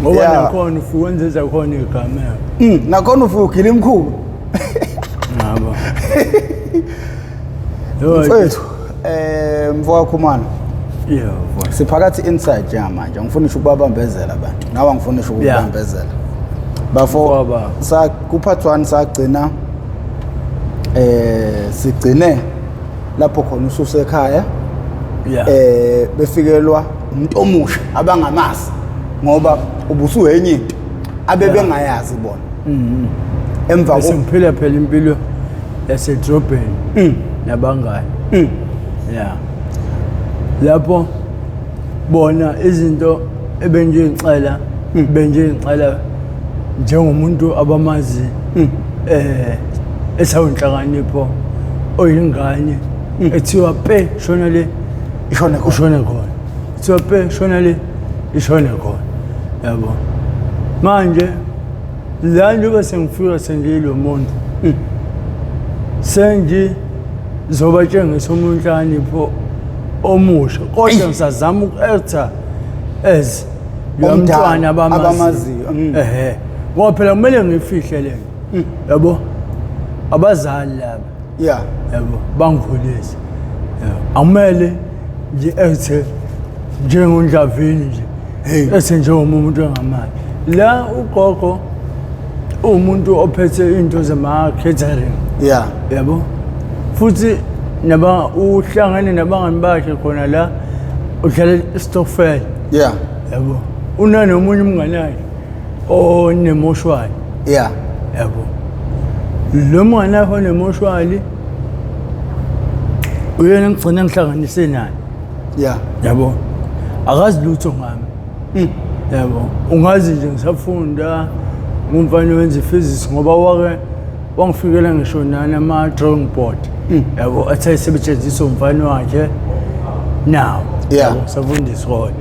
Ngoba nakhona ufike wenze zakhona iy'gameko. Nakhona ufike ugila imkhuba. Ngabo. Mfethu, mfoka Khumalo. Yebo. Siphakathi inside njengamanje, angifuni ngisho ukubabambezela abantu. Nawe angifuni ngisho ukubambezela. Bafo, Ngoba- sa ku part 1 sagcina sigcine lapho khona ususekhaya. Befikelwa umuntu omusha abangamazi ngoba ubusuyenye into abebengayazi bona. Emva Bese ngiphila phela impilo yasedrobheni nabangani. Yeah. Lapho bona izinto ebengiyixela bengiyixela njengomuntu abamazi esawunhlakanipho oyingane ethiwa pe shona le ishone khona. Ushone khona. Ethiwa pe shona le ishone khona. Yabo. Manje la njengoba sengifika sengiyilo muntu sengizobatshengisa umuntu inhlakanipho omusha, kodwa ngisazama uku-acta as lo Omdala, mntwana abamaziyo. abamaziyo. Ehhe. Ngoba phela kumele ngifihle le nto. Yabo. Abazali laba. Yabo, bangikhulisa. Yabo. Akumele ngi-acte njengondlavini nje. Hey. Ese njengomuntu engamazi. La ugogo umuntu ophethe into zama catering. Yabo. Futhi naba uhlangene nabangani bakhe khona la udlala istokfela. Yabo. Unanomunye umngane wakhe onemoshwali. Yabo. Lo mngane wakhe onemoshwali uyena ngigcina ngihlanganise naye. Yabo. Akazi lutho ngami. Yabo. Ungazi nje ngisafunda ngumfana wenza physics ngoba wake wangifikela ngisho nana ama drawing board. Yabo, athe sebetshenziswa umfana wakhe now. Yabo, safunda isikole.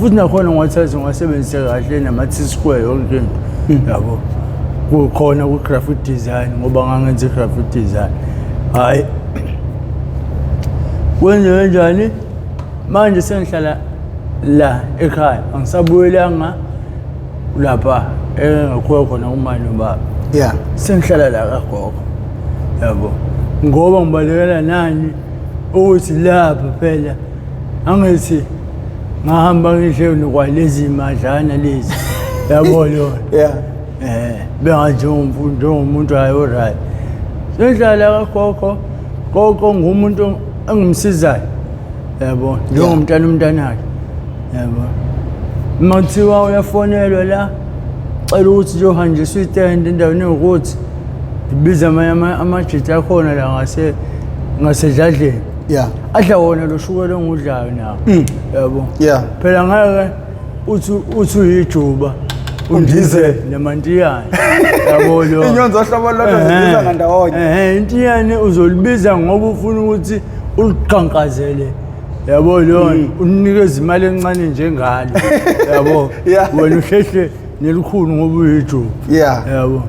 Futhi nakhona ngiwathatha ngiwasebenzise kahle nama T square yonke into. Yabo. Kukhona ku graphic design ngoba ngangenza i graphic design. Hayi. Kwenze kanjani? Manje sengihlala la ekhaya, angisabuyelanga lapha engakhuwa khona umama nobaba. Sengihlala la kagogo. Yabo. Ngoba ngibalekela nani ukuthi lapha phela angithi ngahamba ngisho nokwalezi madlana lezi. Yabo yona. Bengathi njengomuntu hayi alright. Sengihlala kagogo, gogo ngumuntu engimsizayo. Yabo, njengomntana umntanakhe. Yabo. Uma kuthiwa uyafonelwa la, cela ukuthi uyohanjiswa itende endaweni ewukuthi ngibiza amanye amajita akhona la ngasedladleni. Adla wona lo shukela engudlayo nawo. Yabo. Phela ngeke uthi uyijuba undize namantiyane. Yabo lo. Inyoni zohlobo lodwa zibiza ngandawonye. Intiyane uzolibiza ngoba ufuna ukuthi uliqhankazele. Yabo lo unikeza imali encane njengalo. Yabo. Wena uhlehle nelikhulu ngoba uyijuba. Yabo.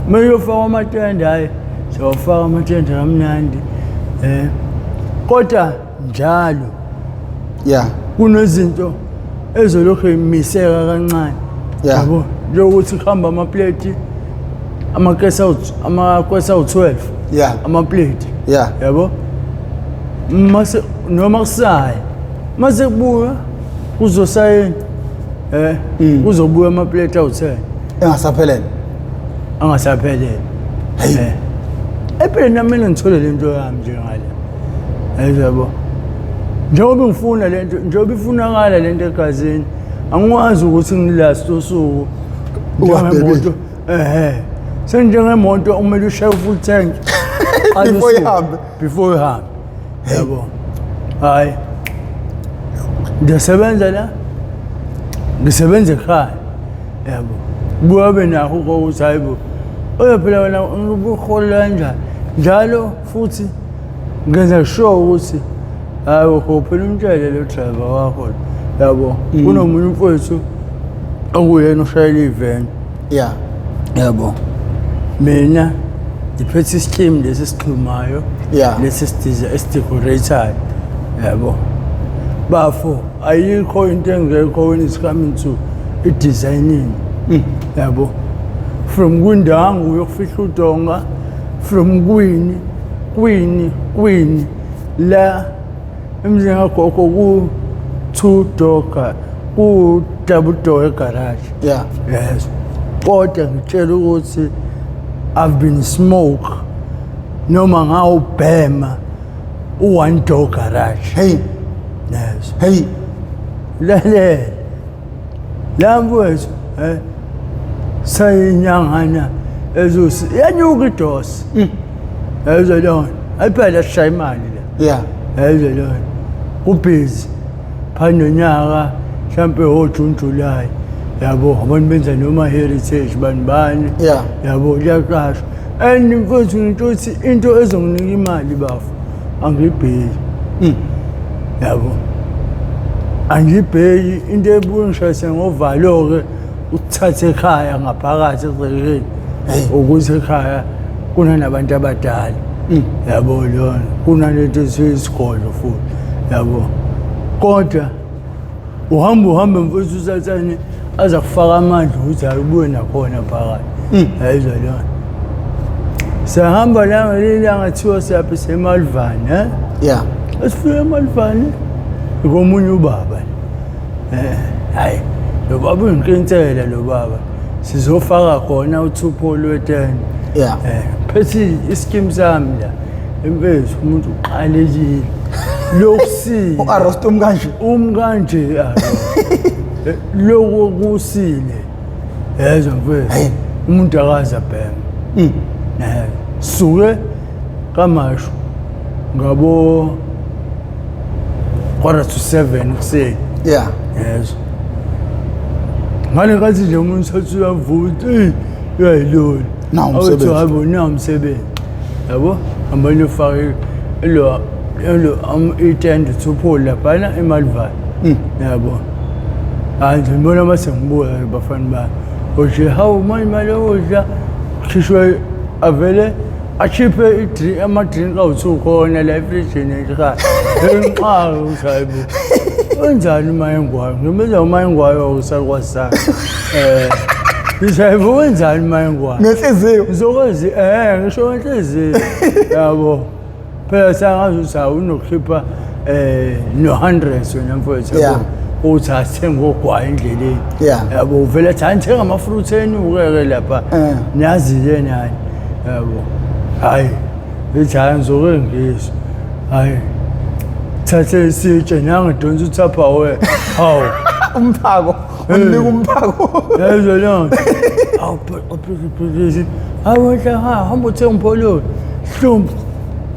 Mayofaka amatende hayi siyawafaka amatende kamnandi. Kodwa njalo kunezinto ezolokhu imiseka kancane. Yabo, njengokuthi kuhamba amapleti amakesi amakwesi awu-12. Amapleti. Yabo. Mase noma kusaya mase kubuya kuzosayina kuzobuya amapleti awu-10. Engasaphelele. Angasaphelele. Hey. Empeleni nami kumele ngithole lento yami njengale. Yabo. Njengoba ngifuna lento, njengoba ifunakala lento egazini, angikwazi ukuthi ngilast usuku Ungabhebhi. njengemoto. Senjengemoto umele ushaye full tank. Before ihambe. Before ihambe. Yabo. Hayi. Ngiyasebenza la. Ngisebenza ekhaya. Yabo. Kubuya be nakho ukuthi hayibo. Oya phela wena ubuhola kanjani? Njalo futhi ngenza sure ukuthi hayi uphela umtshele lo driver wakho. Yabo. Kunomunye umfowethu okuyena oshayela iveni. Yabo. Mina ngiphethe isitimu lesi esixhumayo. Lesi esidecorate-ayo. Yabo. Bafo, ayikho into engekho when it's coming to I-designing. Yabo. From kwindangu uyokufihla udonga, from kwini, kwini, kwini la emzini kagogo ku two door ku double door garage. Yeah. Yes. Kodwa ngitshela ukuthi I've been smoke noma ngawubhema u-one door garage. Hey. Yes. Hey. Lalela. La mfowethu sayinyangana ezosi yanyuka idosi. Yayizwa lona. Ayiphela sishaya imali la. Yeah. Yayizwa lona. Kubhizi. Phana nonyaka mhlampe oJune July. Yabo abantu benza noma heritage bani bani. Yeah. Yabo liyaqashwa. And mfowethu ngitsho ukuthi into ezonginika imali bafo angiyibheki. Yabo. Angibheki into ebuye ngishayise ngovalo-ke ukuthatha ekhaya ngaphakathi egcekeni ukuthi ekhaya kunanabantu abadala. Yabo lona kunalento esiyisikolo futhi. Yabo. Kodwa uhamba uhambe mfowethu usathane aza kufaka amandla ukuthi hayi ubuye nakhona phakathi. Yayizwa lona. Sahamba la ngelinye ilanga thiwa siyaphi seMalvani, eh? Yeah. Esifike eMalvani komunye ubaba. Hayi lo baba uyinkinsela lo baba. Sizofaka khona uthupho lwetende. Yeah. Phethe iskim sami la. Emfethu umuntu uqalekile. Lokusile. U-arrest umkanje. Umkanje lokho kusile. Yezwa mfethu. Umuntu akaze abhema. Suke kamashu ngabo 6:45 kuseni. Yeah. Yezwa. Ngale nkathi nje umuntu sathi uyavuka, eyi uyayiloli. Nawu umsebenzi. Hayibo nawu umsebenzi. Yabo, hamba niyofaka ilo ilo itende thuphula laphana eMalvani. Yabo. Hayi nje ngibona mase ngibuya bafana bami. Oje hawu manje imali yokudla khishwe avele akhiphe i-drink ama-drink awu-two khona la efrijini ekhaya. Engiqala ukuthi hayi bo. Wenzani umayengwayo? Ngimenza umayengwayo awusakwazana. Ngithi hayi bo wenzani umayengwayo? Ngenhliziyo. Ngizokwenza ngisho ngenhliziyo. Yabo. Phela sangazi ukuthi hawu unokukhipha no 100 wena mfowethu Yeah. uthi athenga ogwayi endleleni. Yeah. Yabo uvele athi angithenga ama-fruits enuke-ke lapha. Niyazi-ke nani. Yabo. Hayi ngithi hayi ngizoke ngizwe. Hayi thathe isitshe nangidonsa uTupperware. Hawu. Umphako. Unika umphako. Yayizwa leyo nto. Hawu phikisi. Hawu hla hamba uthenga umphololi. Hlumpu.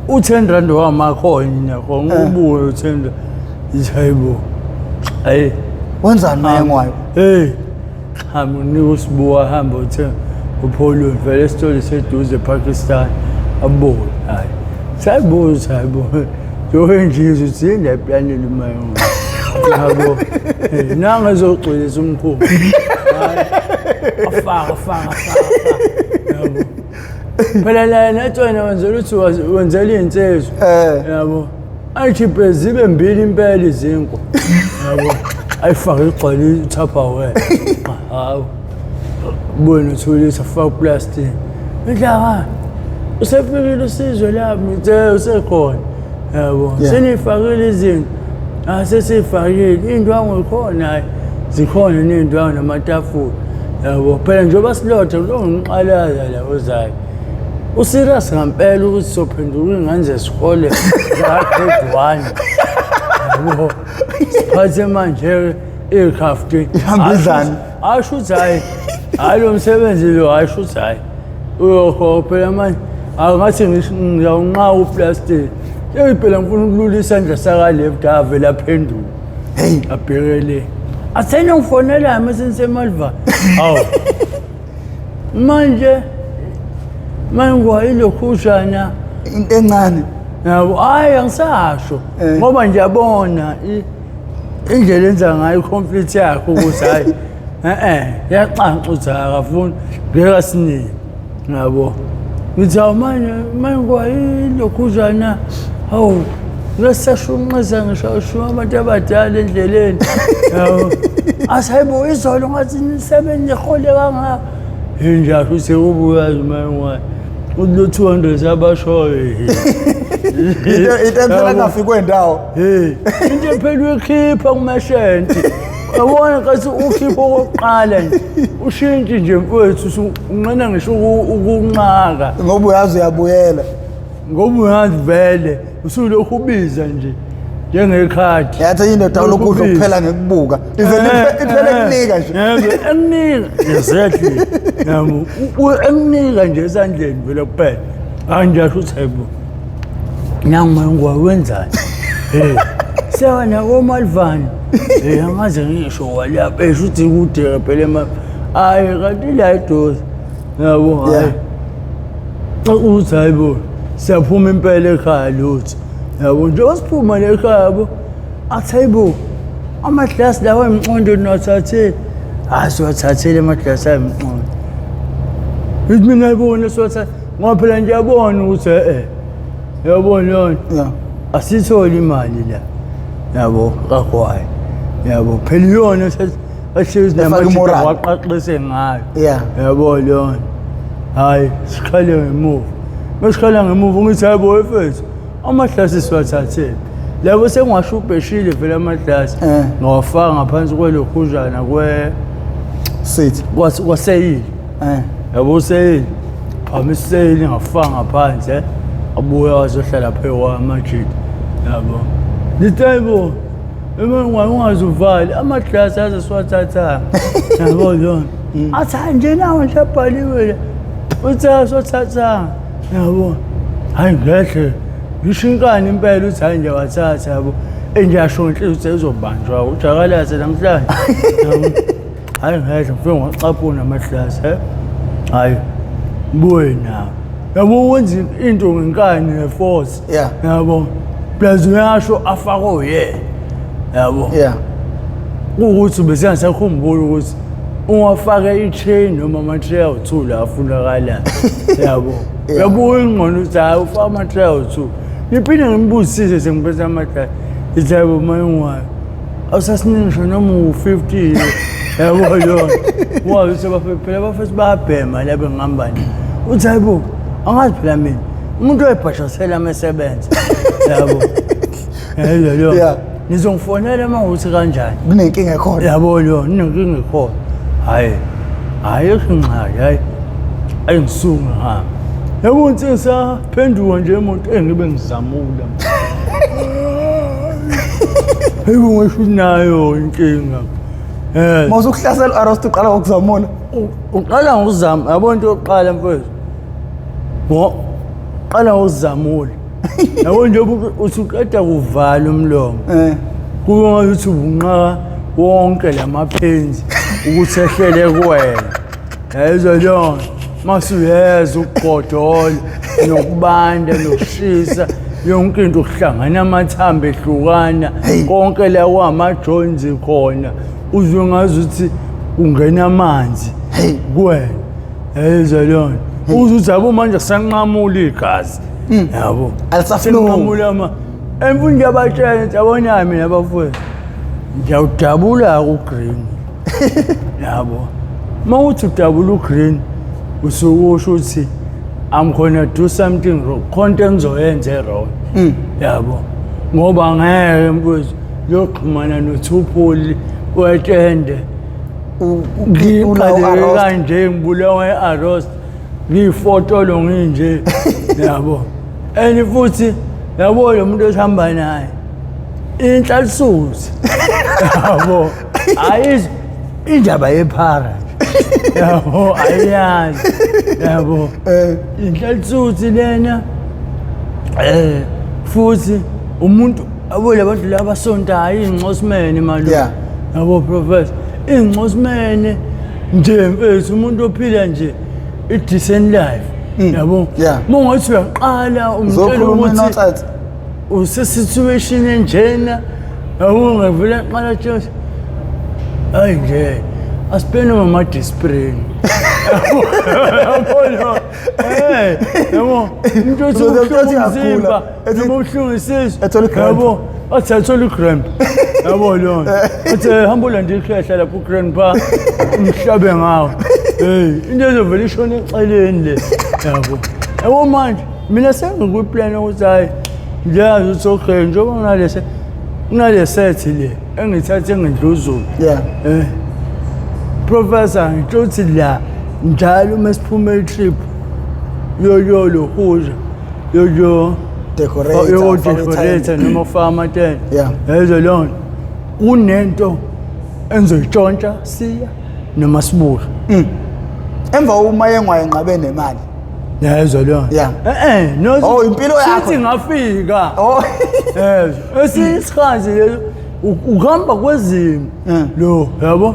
U-10 rand wamakhona nakho ngibuye u-10 rand. Ngithi hayibo. Hayi. Wenzani mayengwayo? Hey. Hamba unika usibuka hamba uthenga uphololi vele esitolo seduze ePakistan. Abuye. Hayi. Sayibuza hayibo. Njengoba nje uthi yini eplanini mayengwayo. Yabo. Nanga ezogcwelisa umkhumbi. Hayi. Afaka afaka afaka. Yabo. Phela la nathi wena wenzela ukuthi wenzela iy'nsizwa. Yabo. Ayikhiphe zibe mbili impela izinkwa. Yabo. Ayifake igcwele i-Tupperware. Hawu. Buye nothulisa afake uplastic. Inhlaka. Usefikile usizwe lapho ngithe usekhona. Yabo. Senifakile izinto. Ah sesifakile indwangu ikhona hayi. Zikhona ney'ndwangu namatafula. Yabo. Phela njengoba silotha kulongiqalaza la ozayo. Userious ngempela ukuthi sophenduka iy'ngane zesikole zaka-grade 1. Yabo. Siphathe manje ikhafti. Ihamba idlani. Asho ukuthi hayi. Hayi lo msebenzi lo hayi sho ukuthi hayi. Uyokhokha phela manje angathi ngiyawunqaka uplastic. Yeyi phela ngifuna ukulula isandla saka-left avele aphenduke. Hey. Abhekele. Athena ngifonela mase niseMalva. Hawu. Manje manje ilokhuzana Into encane. Yabo hayi angisasho ngoba ngiyabona indlela enza ngayo i-conflict yakhe ukuthi hayi yaxanxa ukuthi akafuni ngeke asinike. Yabo. Ngithi hawu manje manje kwayilokhuzana hawu ngesashunqisa ngisho abantu abadala endleleni. Yabo. Asayibo izolo ngathi nisebenze nihole kangaka. Inja futhi sekubuya uma ulo 200 abashoyo. Into phela ngafikwe ndawo. Hey, into phela uyikhipha kumashenti. Yabona kathi ukhipha okokuqala nje. Ushintshe nje mfowethu unqena ngisho ukunqaka. Ngoba uyazi uyabuyela. Ngoba uyazi vele usulokhu ubiza nje njengekhadi. Yathi indoda lokudla kuphela ngekubuka. Ivele iphele kunika nje. Yebo, ekunika. Exactly. Yabo, ekunika nje esandleni vele kuphela. Hayi nje asho ukuthi hayibo. Nangu mangwa wenzani? Eh. Sewana koMalvani. Eh angaze ngisho walapha esho ukuthi kude phela ema. Hayi kanti la eduze. Yabo hayi. Uthi hayibo siyaphuma impela ekhaya lutho. Yabo njengoba siphuma le ekhaya yabo athi hayibo amaglasi lawa emqondo niwathathile. Hayi siwathathile amaglasi ayemqondo. Ngithi mina ayibona siwathatha ngoba phela ngiyabona ukuthi eh yabona yona. Yeah. Asitholi imali la. Yabo kagwayi. Yabo phela iyona ahlezi namajita waqaqise ngayo. Yeah. Yabo leyona. Hayi sikhale ngemuva. Masikhala ngemuva ngithi hayibo efethu amahlasi siwathathele. Labo sengiwashubheshile vele amaglasi ngawafaka ngaphansi kwelokhunjana kwe sithi kwaseyili. Yabo useyili. Phama iseyili ngafaka ngaphansi abuya wazohlala phezu kwamajita. Yabo. Ngithi hayibo uma ungazuvali amaglasi aze siwathatha. Yabo lona. Athi hayi nje nawo nje abhaliwe la. Uthi asothatha. Yabo. Hayi ngehle. Ngisho inkani impela uthi hayi nje wathatha yabo. Enje asho inhliziyo ukuthi ezobanjwa ujakalaze namhlanje. Yabo. Hayi ngehle ngifike ngwacaphuna amaglasi he. Hayi buye nawo. Yabo wenza into ngenkani ngeforce. Yeah. Yabo. Plus uyasho afake oyena. Yabo. Yeah. Kuwukuthi bese ngisakhumbula ukuthi ungafaka i-chain noma ama-tray awu-2 la afunakalayo. Yabo. Yabo ingqondo ukuthi hayi ufaka ama-tray awu-2. Ngiphinde ngimbuzisise sengiphethe amaglasi. Ngithi hayibo mayingwayo. Awusasiningi ngisho noma u-50. Yabo yona. Wazi ukuthi phela abafethu bayabhema la bengihamba nje. Uthi hayibo angazi phela mina. Umuntu oyibhashasela uma esebenza. Yabo. Yebo Yeah. Nizongifonela uma ukuthi kanjani. Kunenkinga ekhona. Yabo lo ninenkinga ekhona. Hayi. Hayi ingxaki hayi. Ayingisuka ngihamba. Yabo ngisaphenduka nje imoto engibe ngizamula. Hayibo ngisho nayo inkinga. Mawusukuhlasela u-arrest uqala ngokuzamula. Uqala ngokuzama, yabo into yokuqala mfowethu. Qala ngokuzamula. Yabo nje usuqeda kuvala umlomo. Kube ngathi ubunqaka wonke lamaphenzi ukuthi ehlele kuwena. Yayizwa leyo masuyeza ukugodola nokubanda nokushisa yonke into kuhlangana amathambo ehlukana konke la kwama-joints khona uzwe ngazi ukuthi kungena amanzi kuwena. Yayizwa leyo nto. Uzwe ukuthi yabo manje kusanqamula igazi. Yabo. Alisaflow. Senqamula ama emfundo yabatshela ngithi yabona mina bafowethu. Ngiyawudabula ku-green. Yabo. Uma uthi udabula u-green usukusho ukuthi I'm gonna do something wrong. Khona into engizoyenza e-wrong. Yabo. Ngoba ngeke mfowethu yoxhumana noThuphuli wetende. Ngiqale kanje ngibulawa i-arrest. Ngiyifotolo nginje. Yabo. And futhi yabo lo muntu osihamba naye inhlalisuzi. Yabo. Ayizwa indaba yephara nje. Yabo ayiyazi. Yabo. Inhlalisuzi lena futhi umuntu abo labantu laba sontayo ingcosimene malume. Yabo professor ingcosimene nje mfethu umuntu ophila nje i-decent life. Yabo. Mongathi uyaqala umtshela ukuthi use-situation enjena yabo ngavele aqala tshela hayi nje asipeni mama disprin. Yabo yabo umuntu othi ubuhlungu umzimba noma ubuhlungu isisu. Yabo Athi athola i-cramp. Yabo lona. Athi hamba ulande ikhehla lapho u-grandpa umhlabe ngawo. Hey, into ezovela ishone eceleni le. Yabo. Yabo manje mina sengikwi-plan ukuthi hayi ngiyazi ukuthi okay njengoba nginalese kunale set le engithathe ngendluzulu. Yeah. Eh. Professor ngitsho ukuthi la njalo uma siphume i-trip yoyo lohuza yoyo Decorate, yo ufake decorate noma ufaka amatende. Yeah. Yezo lona kunento engizoyitshontsha siya noma sibuka. Emva uma yengwayo enqabe nemali. Yezwa lona. Yeah. Eh eh no. Oh, impilo yakho. Sithi ngafika. Oh. Yezwa. Esinye isikhathi leso ukuhamba kwezimo lo yabo.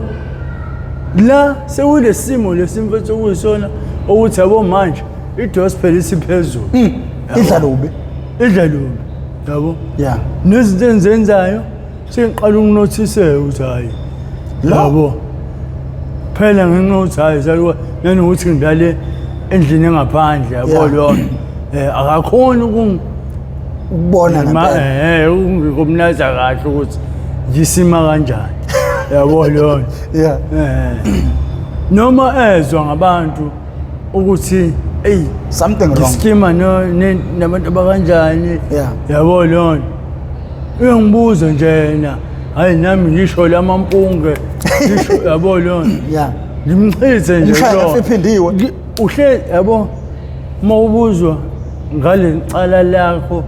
La sekulesimo lesimfethu okuyisona ukuthi yabo manje idosi phela isiphezulu. Idla lubi. Idla lubi. Yabo. Yeah. Nezinto engizenzayo sengiqala ukunothiseka ukuthi hayi. Yabo. Phela ngenxa yokuthi hayi saluka nanokuthi ngidlale endlini engaphandle yabo Yeah. lona. Akakhoni Ukubona ngempela. ukungikomnaza kahle ukuthi ngisima kanjani. Yabo lona. Yeah. Noma ezwa ngabantu ukuthi hey Something wrong. ngiskima no nabantu abakanjani. Yeah. Yabo lona. Uyangibuza nje yena. Hayi nami ngisho lamampunge. Ngisho yabo lona. Yeah. Ngimchithe nje. Umshaya lo. kahle ephindiwe. Uhle yabo uma ubuzwa ngale cala lakho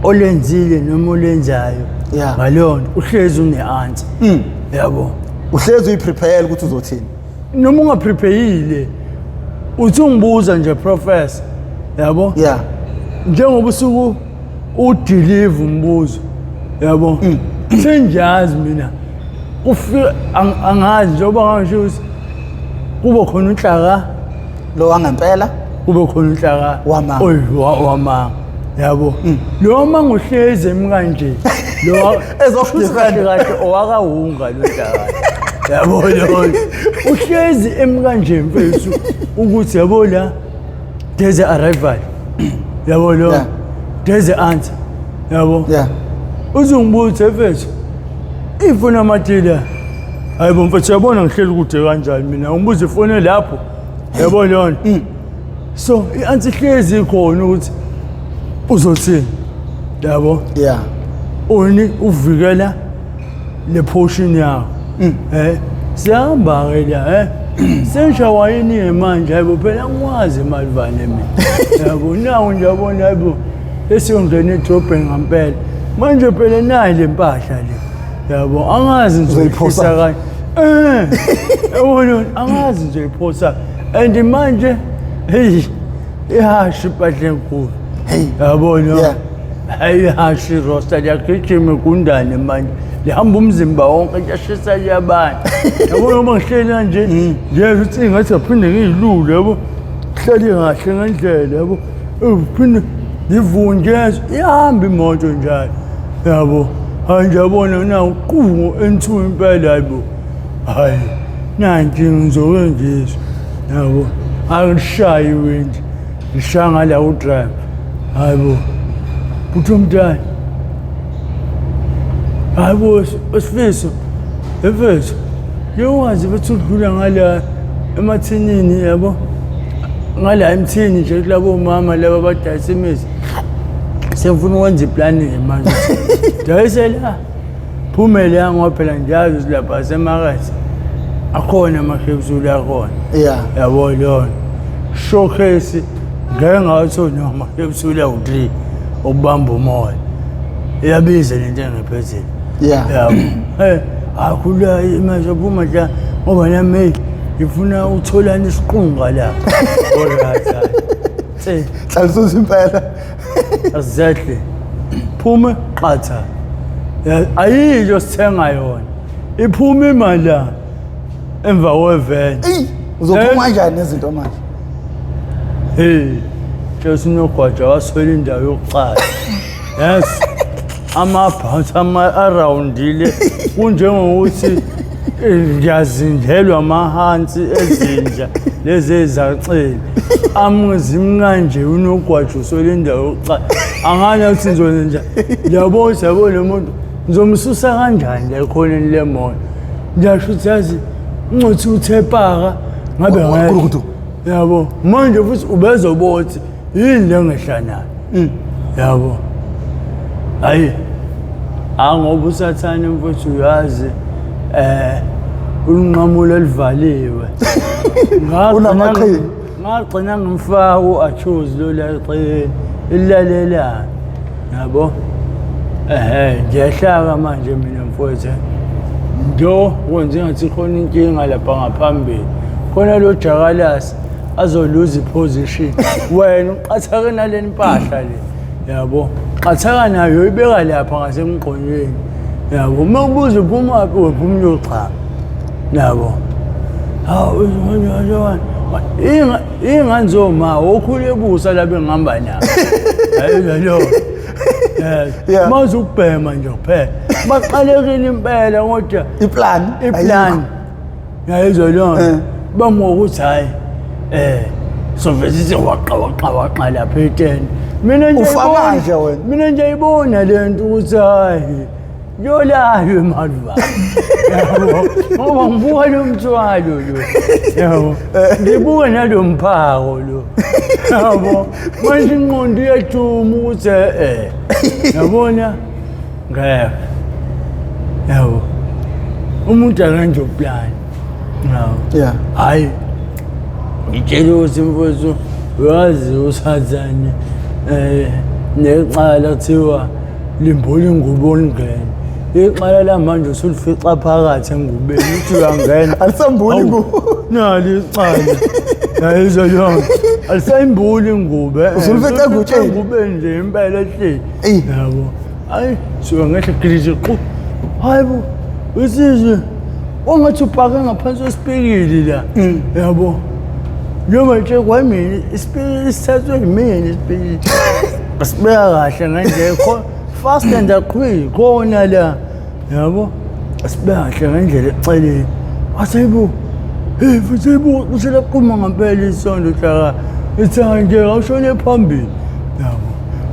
olenzile noma olenzayo. Yeah. Ngaleyo nto uhlezi une-answer. Yabo. Uhlezi uyiprepare ukuthi uzothini. Noma ungaprepare uthi ungibuza nje professor. Yabo? Yeah. Njengoba usuku udeliver umbuzo. Yabo? Sengiyazi mina. Ufika angazi njengoba ngisho ukuthi kube khona unhlaka lo wangempela, kube khona unhlaka Wamanga. Oy, wamanga. Yabo. Lo manguhlezi emkanje. Lo Ezokudefend. kahle owakawunga lo hlaka. Yabo lo. Uhlezi emkanje mfethu ukuthi yabo la there's a arrival. Yabo lo. Yeah. There's a answer. Yabo. Yeah. Uzongibuza mfethu. Ifuna amatila. Hayibo mfethu yabona ngihleli kude kanjani mina ungibuza ifone lapho. Yabo lona. So i-answer ihlezi ikhona ukuthi uzothini. Yabo. Yeah. Uni uvikela le portion yakho. Siyahamba ke la Sengishawa yini manje hayibo phela ngikwazi imalivane mina. Yabo nawu nje yabona hayibo esiyongena edrobheni ngempela. Manje phela nayi le mpahla le. Yabo angazi Uzoyiphosa. ngizoyiphosa kanje. Yabona angazi ngizoyiphosa. And manje hey ihashi impahla enkulu. Hey. Yabona. Yeah. Hayi ihashi rosta liyagijima igundane manje. Lihamba umzimba wonke liyashisa liyabanda. Yabona uma ngihleli kanje ngiyezwa ukuthi ngathi aphinde ngiyilule yabo. Hleli kahle ngendlela yabo. Uphinde ngivunje ihamba imoto njalo. Yabo. Hayi nje yabona nawu qungo N2 impela hayibo. Hayi nanti ngizoke ngizwe. Yabo. Angishayi iwindi. Ngishaya ngala udriver. Hayibo. Uthi umntana. Hayibo Sifiso. Mfethu. Njengowazi bethi udlula ngala emathinini yabo. Ngala emthini nje kulabo mama laba abadayisa imizi. Sengifuna ukwenza iplani manje. Dayisela. Phumele ngoba phela ngiyazi ukuthi lapha semakethe akhona amakhepsuli akhona. Yeah. Yabo lona. Showcase ngeke ngathi noma amakhepsuli awu3 okubamba umoya. Iyabiza lento engiphethile. Yeah. Yabo. Akhula manje phuma nje ngoba nami ngifuna utholana isiqunga la. Alright. Se Hlalisa impela. Exactly. Phume qatha. Ayiyo sithenga yona. Iphuma imali la emva kwevent. Ey, uzophuma kanjani nezinto manje? Hey, Jesu nogwaja waswela indawo yokuqala. Yes. Amabhansi ama aroundile kunjengokuthi Ngiyazinjelwa amahansi ezinja lezi ezacele amzimkanje unogwajo uswele indawo yokuqala angani ukuthi ngizokwenza njani. Ngiyabona ukuthi yabo lo muntu ngizomsusa kanjani la ekhoneni lemoto. Ngiyasho ukuthi yazi uncothi uthe paka ngabe ngeke. Yabo manje futhi ubezobothi yini le ngehla nayo. Yabo. Hayi. Angoba usathane mfowethu uyazi ulunqamulo elivaliwe. Unamaqhinga. Ngagcina ngimfaka u-accuse lo la eceleni ilalelana. Yabo. Ngiyahlaka manje mina mfowethu. Ndo kwenze ngathi khona inkinga lapha ngaphambili. Khona lo jakalasi azoluza iposition. Wena uqathake naleni mpahla le. Yabo. Qathaka nayo uyibeka lapha ngasemgqonyweni. Yabo. Uma ubuza uphumaphi wephuma uyochama. Yabo. Hawu ingane zoma okhule ebusa la bengihamba nabo. Hayi lo. Yeah. Mase ukubhema nje kuphela. Baqalekile impela kodwa Iplan. iplan. Yayizwa leyo. Bamuka ukuthi hayi soveze ithi waqa waqa waqa lapha eteni. Mina nje Ufa ibona- kanje wena. Mina nje ibona lento ukuthi hayi yolayo imali ba. Yabo. Ngoba ngibuka lo mthwalo lo. Yabo. Ngibuka nalo mphako lo. Yabo. Manje ingqondo iyajuma ukuthi Yabona ngeke. Yabo. Umuntu akenze uplan. Yabo. Yeah. Hayi. Ngitshela ukuthi mfowethu uyazi usathane necala kuthiwa limbula ingubo olingene. Ixhala lamanje usulifica phakathi engubeni uthi uyangena. Alisambuli ingubo. Nali ixhala. Yayizwa yonke. Alisayimbuli ingubo. Usulifica engutsheni. Engubeni nje impela ehleli. Eyi. Yabo. Hayi suka ngehle giliji qhu. Hayi bo. Usizwe. Ongathi upake ngaphansi kwesipikili la. Yabo. Njengoba nje kwamina isipikili sithathwe yimina isipikili. Asibeka kahle ngendlela fast and quick khona la. Yabo. Asibeka kahle ngendlela eceleni. Waseyibo. Hey futhi yibo uselaqhuma ngempela isondo hlaka. Ithi nje awushone phambili. Yabo.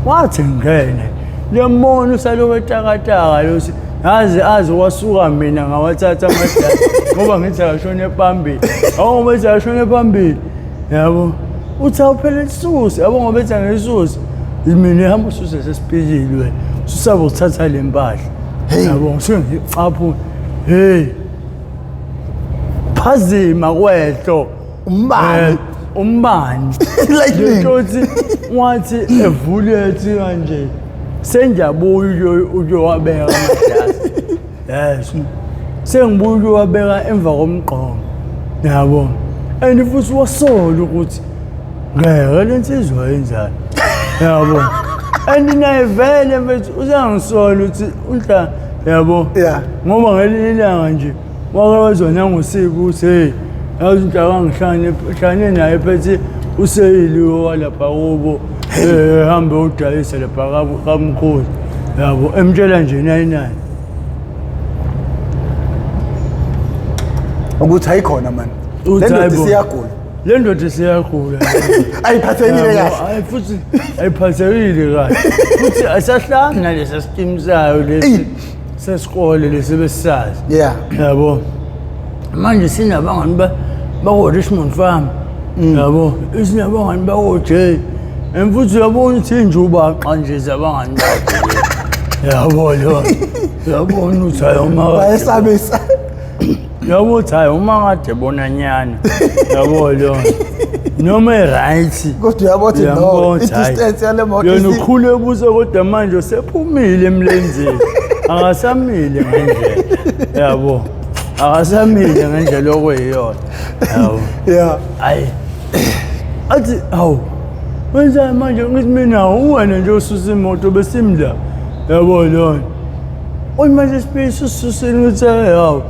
Wathi ngene. Liyambona usalokhu etakataka lo aze aze wasuka mina ngawathatha amadala ngoba ngithi akashone phambili. Awu ngoba ethi akashone phambili. Yabo. Uthi awuphele lisuse, yabo ngoba ethi angisuse. Mina ihamba ususe sesipikile wena. Usaba ukuthatha le mpahla. Yabo ngisuke ngicaphu. Hey. Phazima kwehlo. Umbani. Umbani. Lightning. Lento wathi evule ethi kanje. Sengiyabuya ukuyowabeka amadasi. Yes. Sengibuya ukuyowabeka emva komgqomo. Yabo. And futhi wasola ukuthi ngeke le nsizwa yenzani. Yabo. And naye vele mfethu usangisola ukuthi unhla yabo. Yeah. Ngoba ngelinye ilanga nje wake wezwa nangosiko ukuthi hey yazi unhlaka ngihlane hlane naye phethe useyili walapha kubo hambe udayise lapha kamkhosi. Yabo emtshela nje nayi nayi. Ukuthi ayikhona man. Uthi Le ndoda hayi bo. isiyagula. Le ndoda isiyagula. Ayiphathekile kahle. Hayi futhi ayiphathekile kahle. Futhi asahlanga nalesa scheme sayo lesi sesikole lesi besisazi. Yeah. Yabo. Manje sinabangani bako Richmond Farm. Yabo, sinabangani bako J. And futhi uyabona ukuthi injuba nje zabangani bakhe. Yabo lo. Uyabona ukuthi hayi uma Bayesabisa. Yabo uthi hayi uma kade bona nyana. Yabo lo. Noma right. Kodwa uyabona ukuthi no, i-distance yale moto Yena ukhule ebuso kodwa manje usephumile emlenzeni. Akasamile ngendlela. Yabo. Akasamile ngendlela okuyiyona. Yabo. Yeah. Hayi. Athi hawu. Wenzani manje ngithi mina uwena nje ususa imoto besimla. Yabo lona. Oyi manje isipili sisusile ukuthi hawu.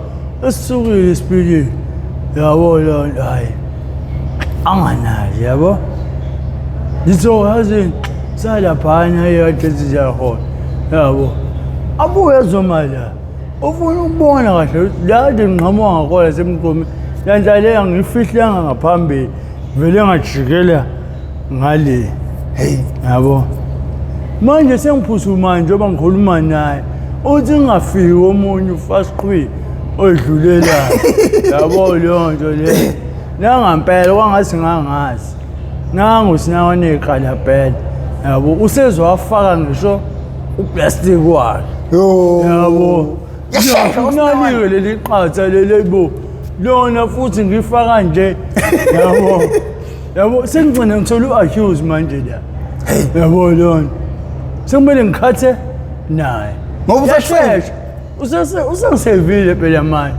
Esisukile isipili. Yabo lona hayi. Anganazi yabo. Ngithi yazi salaphana eyade siyakhona. Yabo. Abuye ezoma la. Ufuna ukubona kahle ukuthi la kade ngiqhamuka ngakhona semgqomi lanhla le angifihlanga ngaphambili vele ngajikela ngale. Hey. Yabo. Manje sengiphuthuma njengoba ngikhuluma naye uthi ngingafiki omunye ufast qhwi odlulelayo. Yabo leyo nto leyo. Nangampela kwangathi ngangazi. Nangu sinawane iqala phela. Yabo usezowafaka ngisho uplastic wakhe. Yo. Yabo. Yashesha uSinawane. Nalike leli qatha leli bo. Lona futhi ngifaka nje. Yabo. Yabo sengigcina ngithola u-accuse manje la. Yabo lona. Sekumele ngikhathe naye. Ngoba usashesha. Usese usengisevile phela manje.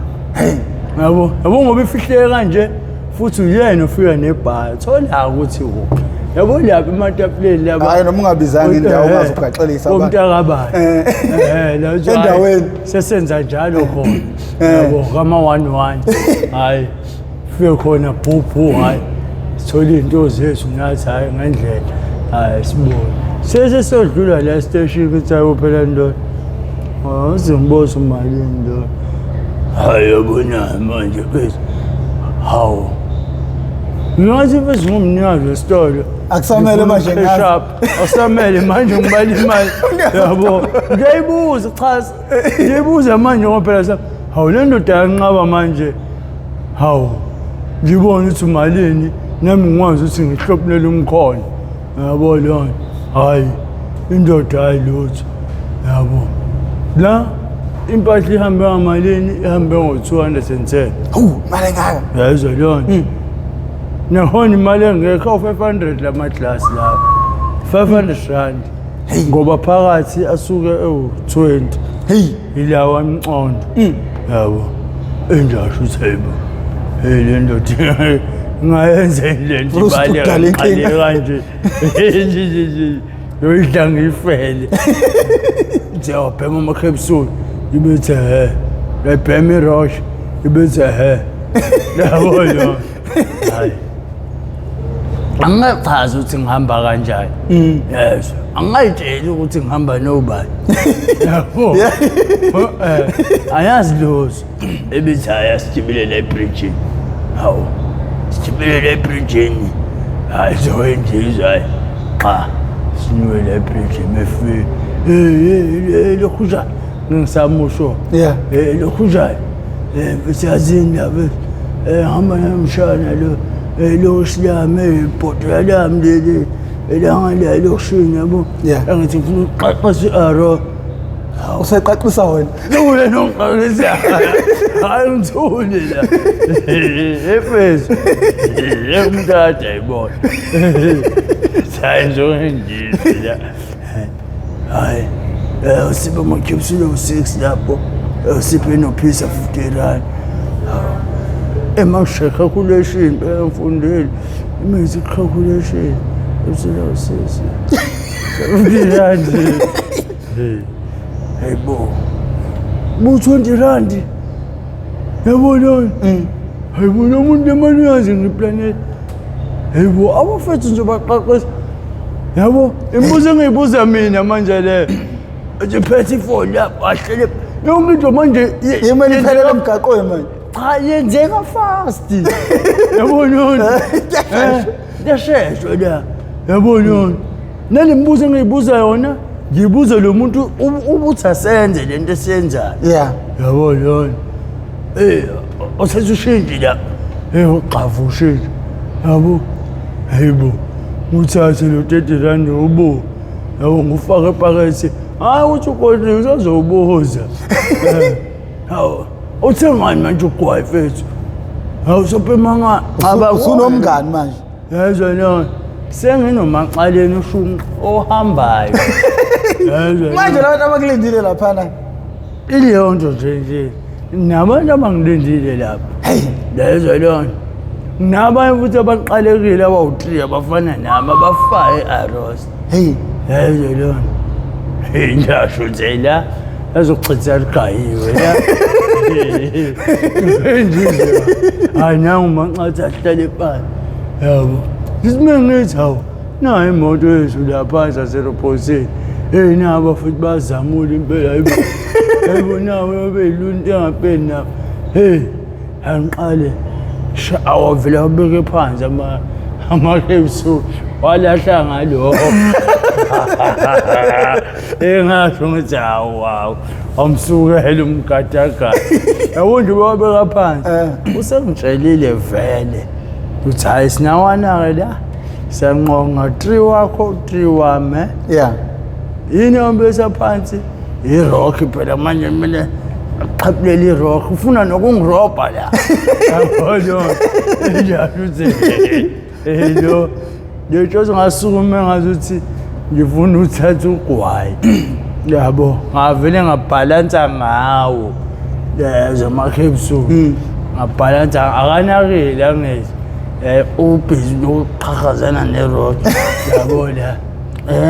Yabo, yabo ngoba ifihleke kanje futhi uyena ofika nebhayi. Thola ukuthi kuphi. Yabo lapha ematafuleni laba. Hayi noma ungabizanga indawo ungazugaxelisa abantu. Komntakabani. La uthi, hhayi, Endaweni. Sesenza njalo khona. Yabo kama 11. Hayi. Fike khona bhu bhu hayi. Sithola izinto zethu nathi hayi ngendlela. Hayi sibone. Sese sodlula la station ukuthi hayi phela ndoda. Uzingiboza umalini lo. Hayi yabona manje bese. Hawu. Ngathi bese ngumnikazi wesitolo. Akusamele manje Ngifuna ngazi. u-cash up. Akusamele manje ngibala imali. Yabo. Ngiyayibuza cha. Ngiyayibuza manje ngoba phela sa hawu le ndoda yanqaba manje. Hawu. Ngibona ukuthi umalini nami ngikwazi ukuthi ngihlopulele umkhono. Yabo leyo. Hayi. Indoda hayi lutho. Yabo. La impahla ihambe ngamalini ihambe ngo-210. Hawu, imali engaka. Yayizwa leyo nto. Nakhona imali engekho awu-500 la maglasi lawo. 500 rand. Ngoba phakathi asuke ewu-20. Hey. Yilawa emcondo. Yabo. Enjasho ukuthi hayibo. Hey le ndoda ngayenza le nto Ufuna ukudala inkinga. kanje. Yoyidla ngiyifele. Nje wabhema ama-capsule ibethe he. Yabhema i-rosh ibethe he. Yabo yo. Hayi. Angingachazi ukuthi ngihamba kanjani. Yes. Angingayitsheli ukuthi ngihamba nobani. Yabo. Ayazi lutho. Ebithi hayi asijibile ebridgini. Hawu. Sijibile ebridgini. Hayi zoyendiza hayi. Cha. Sinyuke ebridgini efike. Hey hey lokhuja. Ngisamusho. Yeah. Lokhuja. Siyazini lapha. Hamba nomshana lo. Lo silame ibhodlela lami leli. Elanga la lokushini yabo. Yeah. Angithi ngifuna ukuqaqasa i-arrow. Useqaqisa wena. Thule nongiqaqisa. Hayi ngithule la. Efeso. Umuntu kade ayibona. Hayi njengendisi la. Hayi. Usiphe ama-capsule awu-6 lapho. Usiphe nophisa 50 rand. Emashe calculation phela ngifundile. Imithi calculation. Capsule awu-6. 50 rand. Hey bo. Bu 20 rand. Yabo lo. Hayi bo lo muntu emali uyazi ngiplanet. Hey bo abafethu nje baqaqesa. Yabo imibuzo engiyibuza mina manje le. Nje phethe ifoni lapho ahlele yonke into manje Imali iphelela emgaqweni manje. Cha yenzeka fast. Yabo lona. Yasheshwa la. Yabo lona. Nale mibuzo engiyibuza yona ngiyibuza lo muntu ubuthi asenze lento esiyenzayo. Yeah. Yabo lona. Othethe ushintshi la. Uqhavu ushintshi. Yabo. Hayibo. Uthathe lo 30 rand ubu. Yabo ngufake epakethe. Hayi uthi ukodwa usazobuza. Hawu. Uthengani manje ugwayi mfethu? Hawu sophema nga. Usunomngani manje. Yezwa no. Senginomaxaleni ushunqa ohambayo. Yezwa. Manje labantu abakulindile laphana. Ileyo nto nje nje. Nabantu abangilindile lapha. Hey. Yezwa lona. Nabanye futhi abaqalekile abawu-3 abafana nami abafayo e-Aros. Hey. Yezwa lona. Hey ngisho nje la azochitha ligayiwe la. Nje. Hayi nangu manxathi ahlale phansi. Yabo. Ngithi mengithi hawu nayi imoto yethu lapha saserophosini. Hey naba futhi bazamula impela hayibo. Yebo nawe beyiluntu engapheli nawe. Hey, angiqale awavele abeke phansi ama ama-capsule walahla ngalokho. Engasho ngithi hawu hawu amsukele umgadagada. Yabo nje wabeka phansi. Usengitshelile vele. Uthi hayi sinawana-ke la. Siyanqonga 3 wakho 3 wami. Yeah. Yini yombesa phansi? I-rock phela manje kumele aqhaphulele i-rock ufuna nokungirobha la. Yabona njalo uthi lo ngisho ngasukume ngazuthi ngifuna uthatha ugwayi. Yabo ngavele ngabhalansa ngawo. Lezo ama-capsule. Ngabhalansa akanakile angithi. Ubhizi lokuqhakazana ne-rock. Yabo la.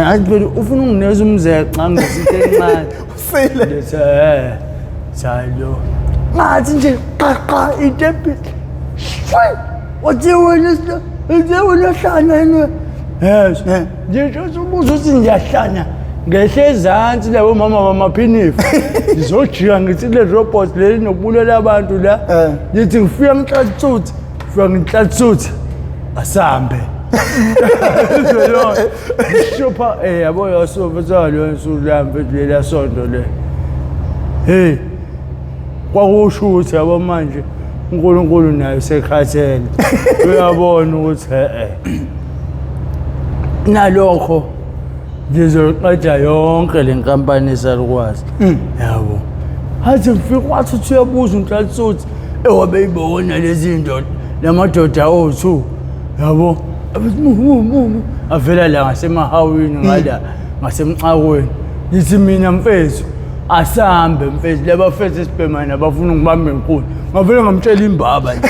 Athi phela ufuna unginikeza umzeca ngizinto encane. Usile. Ngithi salo. Ngathi nje qaqa itepisi. Shwi! Wathi wena uthi wena hlanya yini? Yes. Ngisho ubuza ukuthi ngiyahlanya. Ngehle ezansi labo mama bamaphinifa. Ngizojika ngithi le robot leli nokubulela abantu la. Ngithi ngifika ngihlatsuthi, ngifika ngihlatsuthi. Asambe. Ngishopha yabo yasofa salo nsuku lami mfethu lela sonto le. Hey. Kwakusho ukuthi yabo manje uNkulunkulu naye usekhathele. Uyabona ukuthi Nalokho ngizoqeda yonke le nkampani esalukwazi. Yabo. Hathi ngifika wathi uthi uyabuza unhlatsuthi ewabeyibona lezi ndoda lamadoda o2 yabo avela la ngasemahawini ngala ngasemxakweni ngithi mina mfethu asambe mfethu laba fethu esibhemana bafuna ukubamba inkuni ngavele ngamtshela imbaba nje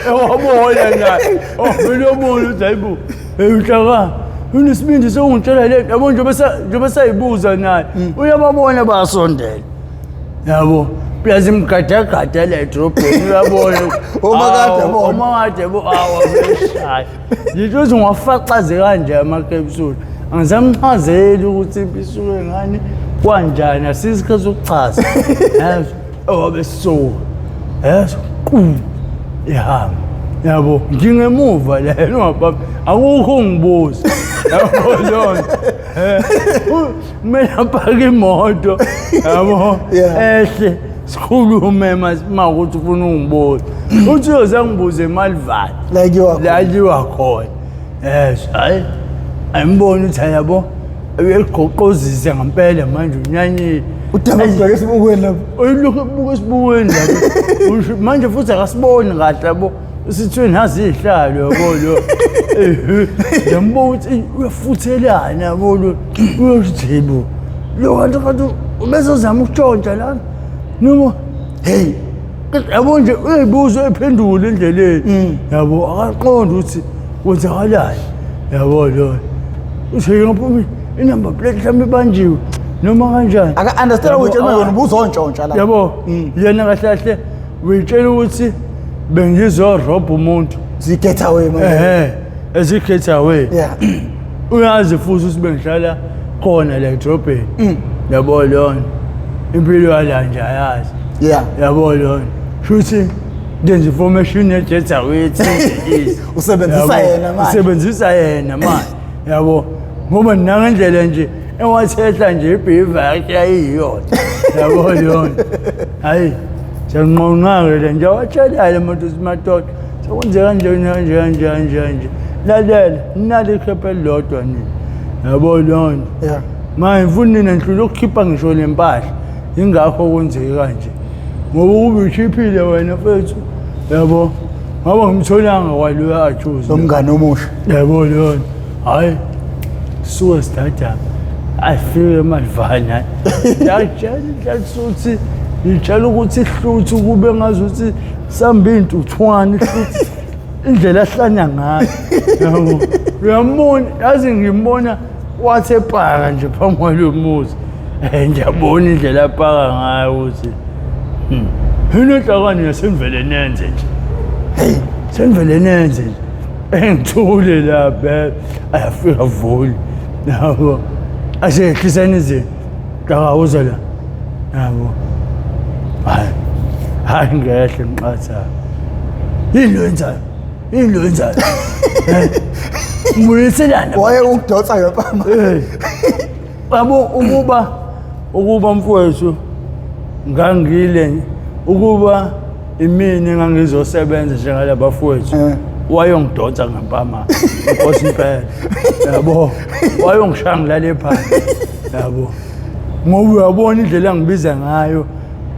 ewabona naye ovele obona ukuthi hayibo uhlaka unesibindi sokungitshela le yabo njengoba sayibuza naye uyababona bayasondela yabo plus imgadagada la edrobheni uyabona Omakade bona. omakade bo awa beshaya ngisho ukuthi ngiwafaxaze kanje ama-capsule angisamchazeli ukuthi impi isuke ngani kwanjani asisikhathi sokuchaza yazo owabe sisuka yazo qu ihamba yabo ngingemuva la yena ungabambi akukho ungibuza yabo lona kumele apake imoto yabo ehle sikhulume ma ukuthi ufuna ungibuza uthi uyoze ngibuze emalivani la kuyiwa khona yes hayi ayimboni ukuthi yabo uyagoqozisa ngempela manje unyanyile udaba ubheke esibukweni lapho uyilokhu ebuka esibukweni lapho manje futhi akasiboni kahle yabo sithiwe nazi izihlalo yabo lo ngiyambona ukuthi uyafuthelana yabo lo uyosho bo lo kanti kanti ubesozama ukutshontsha lana noma hey yabo nje uyayibuza uyayiphendula endleleni yabo akaqondi ukuthi kwenzakalani yabo lo uthi ngaphumi inumber plate mhlawumbe ibanjiwe noma kanjani aka-understand ukuthi wena ubuzontshontsha la yabo yena kahle kahle uyitshela ukuthi bengizorobha umuntu ziget away manje eziget away yeah uyazi futhi ukuthi bengihlala khona la edrobheni yabo lona impilo yala nje ayazi yeah yabo lona shuthi ngenza information ye-get away usebenzisa yena manje usebenzisa yena manje yabo ngoba nangendlela nje ewathehla nje ibhiva yakhe yayiyona yabo lona hayi siyanqonqa-ke le nje awatshelayo umuntu ukuthi madoda sekwenzeka kanje kanje kanje kanje kanje lalela nalo ikhepha elilodwa nina yabo lona yeah manje mfuna nina nihlule ukukhipha ngisho nempahla ingakho kwenzeke kanje ngoba ukube ukhiphile wena mfethu yabo ngoba ngimtholanga kwaloya ajuze nomngane omusha yabo lona hayi suke sidadama afike emalivana yatshela inhlathuthi ngitshela ukuthi ihluthu kube ngazuthi samba intuthwane ihluthu indlela ahlanya ngayo yabo uyambona yazi ngimbona wathi epaka nje phambi kwalo muzi ngiyabona indlela apaka ngayo ukuthi inenhlakani yasemvele nenze nje hey senivele nenze nje engithule lapha ayafika vuli yabo asehlisani izinto akawuza la Yabo. Hayi. Hayi ngehle ngiqatha. Yini lo yenzayo? Yini lo yenzayo? Eh. Ngibuyiselana. Waye ukudonsa ngempama. Eh. Yabo ukuba mfowethu ngangile ukuba imini engangizosebenza njengalabafowethu Eh. wayongidonsa ngempama inkosi impela yabo wayongishaya ngilale phansi yabo ngoba uyabona indlela angibiza ngayo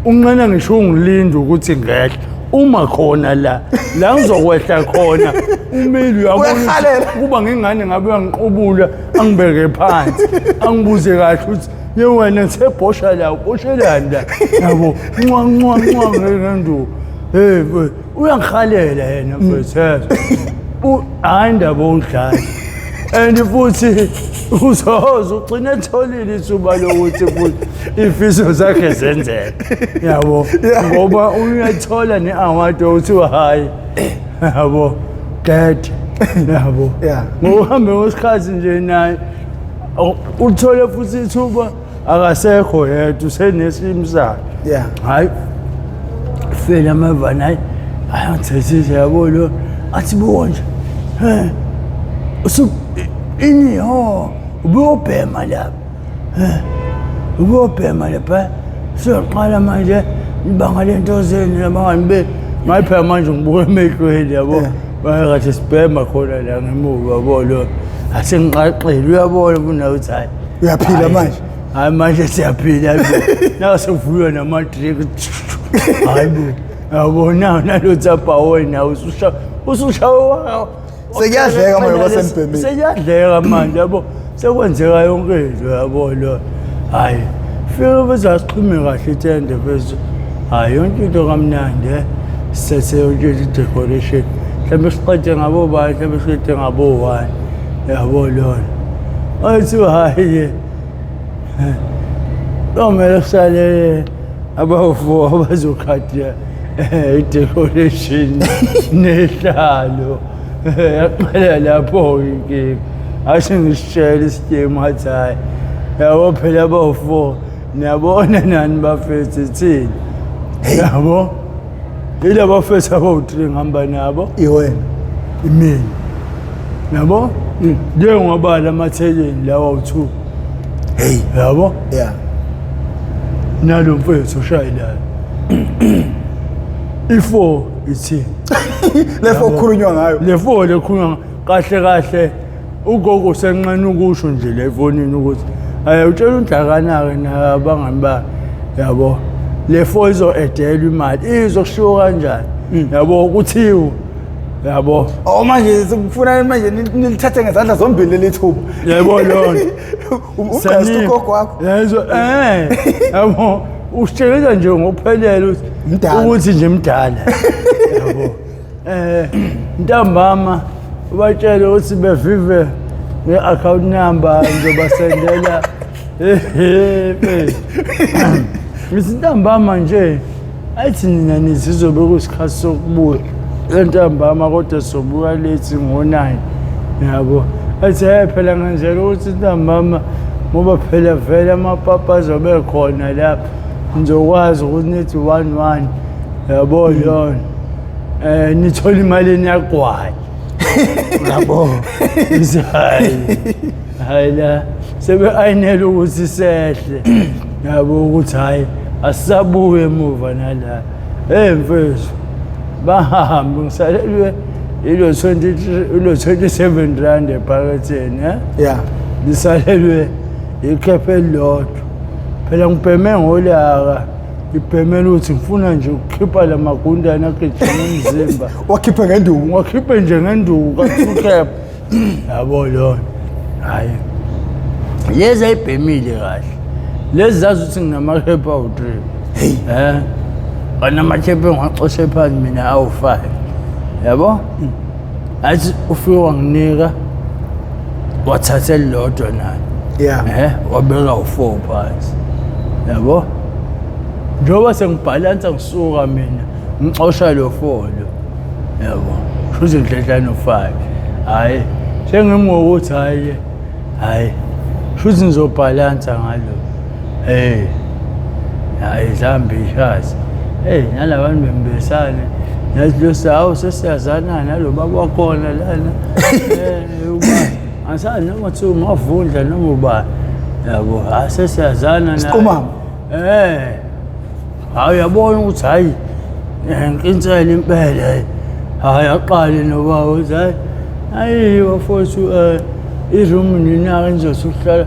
unqena ngisho ungilinda ukuthi ngehle uma khona la la ngizokwehla khona umile uyabona ukuthi Uyahalela. kuba ngingane ngabe uyangiqubula angibeke phansi angibuze kahle ukuthi ye wena ngisebhosha la uboshelani la yabo ncwa ncwa ncwa ngenduku hey mfethu, uyangihalela yena mfethu yezwa. Hhayi indaba owudlala and futhi uzoze ugcine etholile ithuba lokuthi futhi iy'fiso zakhe zenzeke yabo ngoba uyathola ne-award okuthiwa hhayi yabo gede yabo Yeah. ngokuhambe kwesikhathi nje naye uthole futhi ithuba akasekho yedwa usenesimo sakhe Yeah. hayi fela amavana hayi hayi angithethise yabo lo athi buko nje he usu ini ho ubuyobhema lapha he ubuyobhema lapha siyoqala manje nibanga lento zenu nabangani be ngayiphela manje ngibuka emehlweni yabo Yeah. bayekathi sibhema khona la ngemuva yabo lo asengiqaqile uyabona kunawe ukuthi hayi Uyaphila Hhayi. manje? Hayi manje siyaphila nawe sekuvuywa nama-drink hayi bo yabona nalo tsapawoni nawe usushawe Sekuyadleka manje kwasembhemeni. Sekuyadleka manje yabo sekwenzeka yonke into yabo lo hayi fike bese asixhume kahle itende bese hayi yonke into kamnandi eh sithethe yonke into i-decoration mhlawumbe siqede ngabo bani mhlawumbe siqede ngabo one yabo lona athi hayi komele kusale abawu-four abazokhadya i-decoration nehlalo yaqala lapho-ke inkinga ashe ngisitshela isitimu athi hhayi yabo phela abawu-four niyabona nani bafethu thini yabo yila bafethu abawu-three ngihamba nabo Iwena. imina yabo njengoba lamatheleni lawa awu-two Hey. yabo Yeah. nalo mfethu oshayelayo i-four ithini Lefo okukhulunywa ngayo. le four lekhulunywa kahle kahle ugogo usenqena ukusho nje le efonini ukuthi ayi utshela uNdlakana-ke nabangani bakhe yabo le four izo-edelwa imali izokushiwo kanjani yabo kuthiwe yabo Oh manje sikufuna manje nilithathe ngezandla zombili leli thuba. Yebo lona. Ugqesta ugogo wakho. Yezwa yabo usitshela nje ngokuphelele ukuthi Mdala. ukuthi nje mdala. Yabo. Ntambama ubatshele ukuthi bevive nge-account number ngizobasendela Ngithi ntambama nje athi nina nizizobe kuyisikhathi sokubuya entambama kodwa sobuya lethi ngo-9 yabo athi hey phela ngenzela ukuthi ntambama ngoba phela vele amapapa azobe khona lapha nizokwazi ukuthi nithi 1-1 yabo yona nithola imali eniyagwayi yabo ngithi hayi hayi la sebe-ayinela ukuthi sehle yabo ukuthi hhayi asisabuye emuva nala hey mfethu bahambe ngisalelwe ilo 23 ilo 27 rand ephaketheni eh Yeah. ngisalelwe ikhephe elilodwa phela ngibheme ngolaka ngibhemela ukuthi ngifuna nje ukukhipha la magundane agijima umzimba Wakhipha ngenduku. ngiwakhiphe nje ngenduku ka-two cap yabo lona hhayi lezi ayibhemile kahle lezi zazi ukuthi nginamakepha awu-three kanamakhepha engiwacoshe phansi mina awu-five yabo athi ufike wanginika wathatha elilodwa naye Yeah. wabeka u-four phansi yabo njengoba sengibhalansa ngisuka mina ngixosha lo four lo yabo shuthi ngidledla no-five hhayi sengimngokuthi hhayi hhayi shuthi ngizobhalansa ngalo hey Hayi zihamba ishazi. Hey nalabantu bembesane. Yazi lo sawu sesiyazana nalo baba wakhona lana. Eh uba angisazi noma kuthiwa umavundla noma uba yabo ha sesiyazana naye. Isiqumama. Eh. Hayi uyabona ukuthi hayi nkinsela impela hayi aqale nobaba uthi hayi hayi bafowethu i-room nina-ke nizothi ukuhlala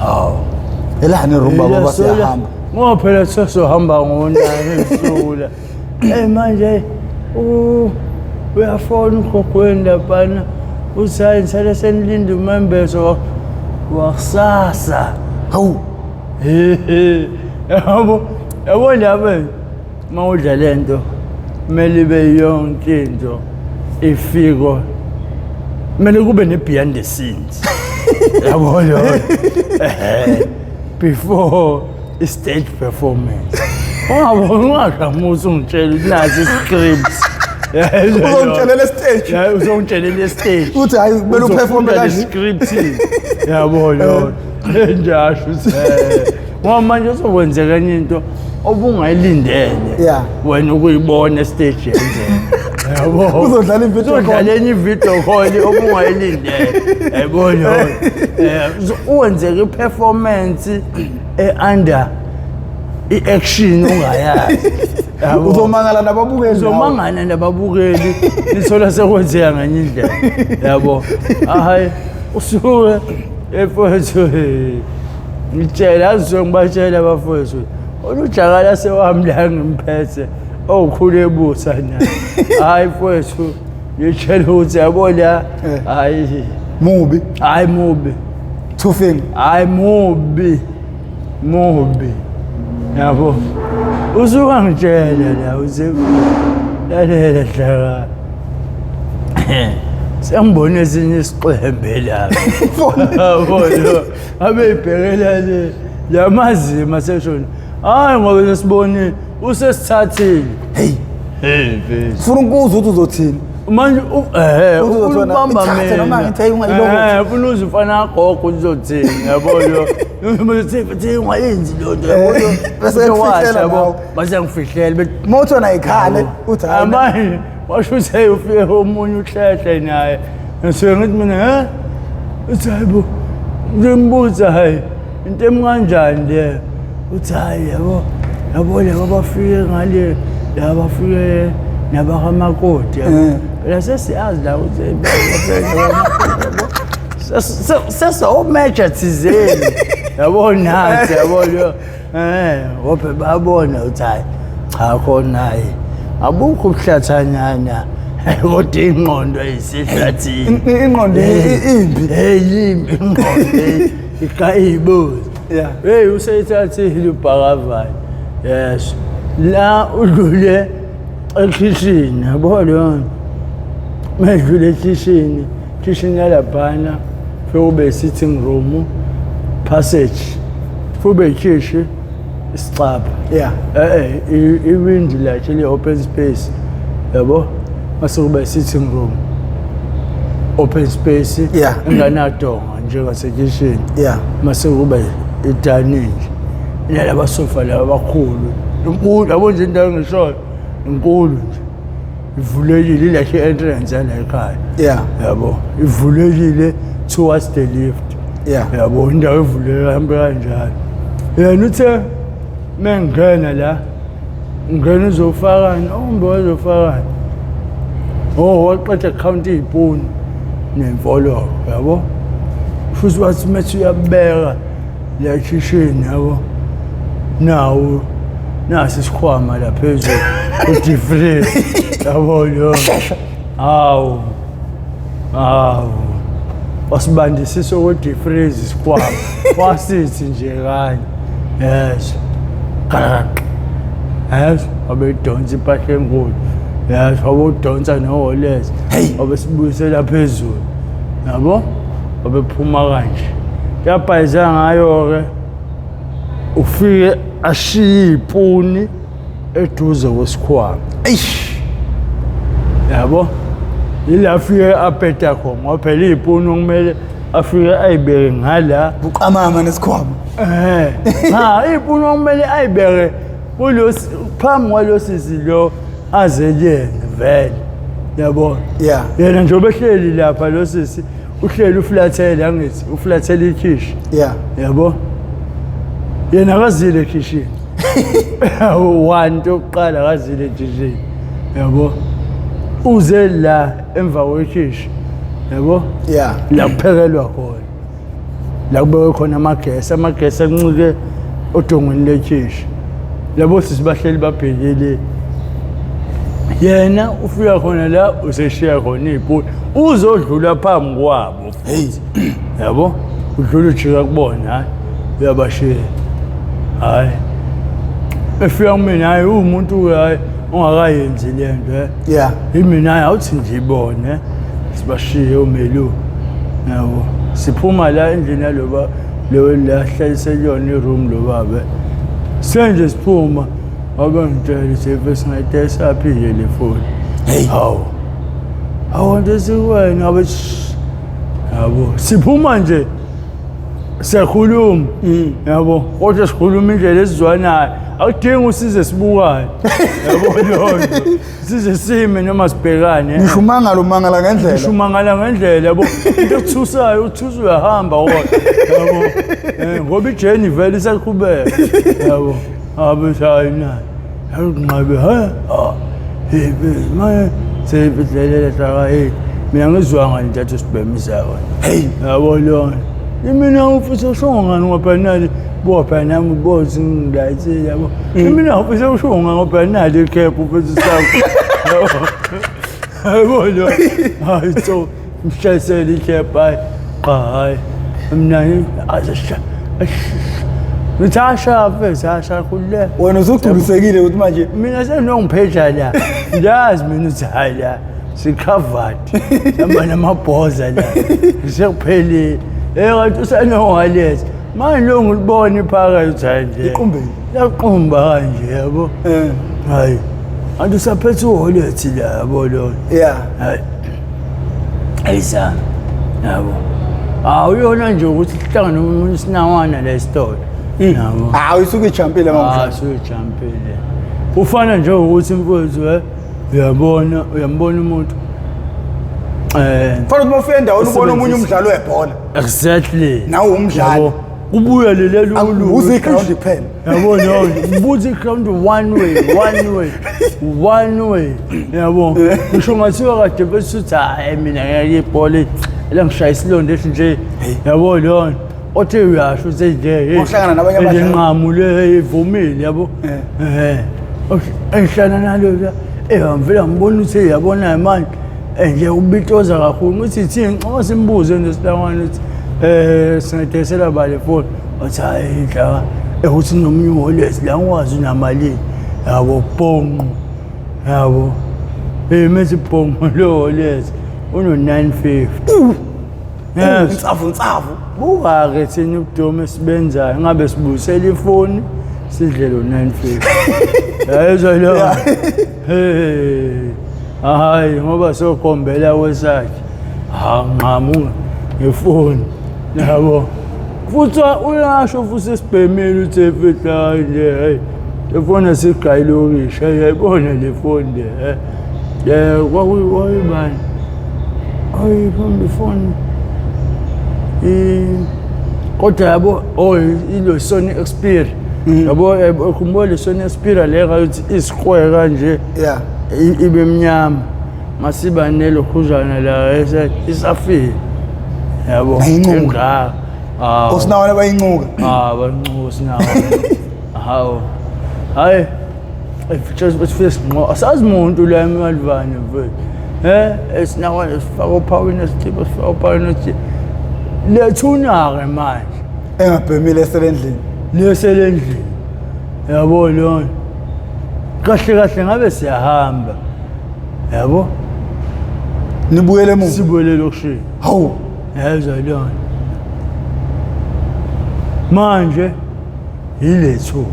hawu Elani i-room baba basiyahamba. Ngoba phela sesohamba ngo-9 ebusuku la. Eh manje uyafona ugogweni laphana uthi hayi nisale senilinde umembeso wakusasa. Hawu. Yabo, yabo ndaba uma udla le nto kumele ibe yonke into ifiko kumele kube ne-behind the scenes yabo leyo before i-stage performance ungabona ungaqhamuzi ungitshela ukuthi nasi i-script Uzongitshelela e-stage. Ya, uzongitshelela e-stage Uthi hayi kumele uperforme Uzofunda le kanje. script yabo yo njasho ukuthi ngoba manje uzokwenzeka enye into obungayilindele wena ukuyibona estage yenzeka yabo Uzodlala i-video call. Uzodlala enye i-video call obungayilindele yabo yo uwenzeka i-performance e-under i-action ungayazi Yabo. Uzomangala nababukeli. nawe. Uzomangana nababukeli nithola sekwenzeka ngenye indlela yabo hayi usuke efowethu ngitshela azwe ngibatshela abafowethu olujakala sewami la ngimphethe owukhulu ebusa na hayi mfowethu ngitshela ukuthi yabo la hayi Mubi. hayi mubi Two finger. hayi mubi mubi yabo usuka ngitshela la uze lalela hlaka sengibone esinye isiqembe lapha yabo abeyibhekela le lamazima seshona hayi ngoba sesibonile usesithathile Hey, hey mfethu funa ukuza ukuthi uzothini. manje ehe Uthi ufuna uzothona, ukubamba ithathe noma mina ngithi, hey, ungayilokothi. Eh, ufuna uze ufana kagogo uzothini yabo lo uthi futhi ungayenzi loo nto yabo lo Bese Uthi ekufihlela washa, yabo. nawe. Base ngifihlela bethi Uma uthi wena ayikhale, uthi hayi. manje washo ukuthi hey ufike omunye uhlehle naye ngisuke ngithi mina he uthi hayi bo ngimbuza hayi into emi kanjani le uthi hayi yabo yabo laba bafike ngale laba bafike nabakamakoti yabo phela sesiyazi la ukuthi bafike nabakamakoti, yabo. Sesawumeja thizeni yabo nathi yabo lo ngoba babona ukuthi hayi cha khona hayi abukho ubuhlathanyana kodwa ingqondo ayisihlathini Ingqondo imbi. Hey imbi ingqondo ikayibuza hey useyithathile ubhakavani yes la udlule ekhishini yabo leyo medlule ekhishini khishini yalaphana kube sitting room passage kube ikhishi isicabha iwindi lakhe li-open space yabo mase kuba sitting room open space enganadonga njengasekishini mase kuba i-dining inalaba sofa laba abakhulu inkulu yabo nje indawo engishoyo inkulu nje ivulekile ilakhe i-entrance yala ekhaya yabo ivulekile towards the lift yabo indawo evuleke hambe kanjalo yena uthe mengena la ngena uzofakani umbe wazofakani oh waqeda count izipuni nemfoloko yabo futhi wathi methi uyabeka la khishini yabo nawo nasi isikhwama la phezulu udifre yabo lo hawu hawu wasibandisisa okwe-defreeze isikhwama wasithi nje kanye yes galaqaqa yes wabedonsa impahla enkulu yes wabodonsa noholeza wabesibuyisela phezulu yabo wabephuma kanje yabhayiza ngayo-ke ufike ashiye iy'puni eduze kwesikhwama Eish. Yabo? Yila afike abheda khona ngoba phela iy'puni okumele Afike ayibeke ngala. Buqamama nesikhwama. Eh. Ha, iy'puni okumele ayibeke kulo phambi kwalo sisi lo aze kuyena vele. Yabo. Yeah. Yena nje obehleli lapha lo sisi uhleli uflathele angithi uflathele ikhishi. Yeah. Yabo. Yena akazile ekhishini. One into yokuqala akazile ekhishini. Yabo. Uze la emva kwekhishi. Yabo. Yeah. La kuphekelwa khona. La kubekwe khona amagesi, amagesi ancike odongweni lekhishi. Labo sisi bahleli babhekile. Yena ufika khona la useshiya khona iy'puni. Uzodlula phambi kwabo. Hey. Yabo? Udlula ujika kubona, hayi. Uyabashiya. Hayi. Efika kumina hayi uwumuntu hayi ongakayenzi le nto. Eh. Yeah. Imina hayi awuthi nje ibone. Sibashiye uMelu. Yabo. Siphuma la endlini yaloba lo la hlalise kuyona iroom lo baba. Senje siphuma wabe ngitshela ukuthi besingayitesa phi nje le foni. Hey. Hawu. Hawu nto esikwena ngabe yabo siphuma nje siyakhuluma yabo kodwa sikhuluma indlela esizwanayo akudingi usize sibukane yabo leyo nto size sime noma sibhekane Ngisho umangala umangala ngendlela. ngisho umangala ngendlela yabo into ekuthusayo uthusa uyahamba wona yabo Eh, ngoba ijeni vele isaqhubeka yabo abe hayi na Nqabe ha ah hey manje seyibidlelela hlaka hey mina ngizwanga nje athi sibhemisa wena Hey. yabo lona imina ufisa ushongo ngani ngoba nali bopha nami bothi ngilayithile yabo imina ufisa ushongo ngani ngoba nali ikhephu ufisa sakho yabo lo hayi so mshayisele ikhephu hayi cha hayi mina azisha ngithi asha mfethu asha khululeka Wena usugculisekile ukuthi manje mina senongipheja la ngiyazi mina ukuthi hayi la si-covered hamba namabhoza la sekuphelile eh kanti usanowallet manje lo ngilibona iphakathi ukuthi hayi nje Iqumbile. Laqumba kanje yabo eh hayi kanti usaphethe uwallet la yabo lona yeah. hayi ayizami yabo awuyona nje ukuthi sihlangane nomunye sinawana la esitolo yabo Hawu isuke ijumpile Ah, mawumdlalo. suyijampile. Ufana nje ukuthi mfowethu eh uyabona uyambona umuntu eh Fanele ukuthi mawufika endaweni ubone omunye Usebenzisa. umdlalo webhola. exactly. Nawe umdlali. Yabo, Kubuya leli lulu. Akubuza iground kuphela. Yabo no, buza iground one way, one way. One way. Yabo. Ngisho ngathiwa kade besuthi hayi mina ngeke ibhola langishaya isilonda ethi nje. Yabo lona. Othe uyasho uthi nje hey. Uhlangana nabanye abadlali. Nqamu le ivumile yabo. Eh. Engihlana nalo la. Eh ngivela ngibona ukuthi yabona manje nje ubitoza kakhulu ngithi thini ngicela simbuze nje sihlangane ukuthi eh singayidayisela bale foni wathi hayi inhlaka ukuthi nomunye uholesi la ngikwazi unamalini yabo bhonqo yabo eh methi bhonqo lo holesi uno 950 yes Insavu insavu. Buka-ke thina ubudomu esibenzayo ngabe sibuyisela ifoni sidle lo 950 yayizwa leyo hey hayi ngoba sokhombela kwesakhe hanqamu ngefoni yabo futhi uyasho futhi esibhemile uthi efihla nje hey efona sigayilokisha yayibona le foni le eh kwakuyibani ayi phambi ifoni kodwa yabo oh ilo Sony Xperia yabo khumbula le Sony Xperia le ngathi isquare kanje Yeah. Ibe mnyama masiba nelokhuzana la isafile yabo Bayincuka. engaka ah Osinawana bayincuka. ah bancuka sinawo hawu hayi sifike sinqo asazi muntu la emalivane mfethu eh esinawo sifaka ophawini esithipha sifaka ophawini esithipha lethuna-ke manje Engabhemile eselendlini. leselendlini yabo lona kahle kahle ngabe siyahamba yabo Nibuyele emuva. Sibuyele elokishini. Hawu. Yezwa lona manje yilethu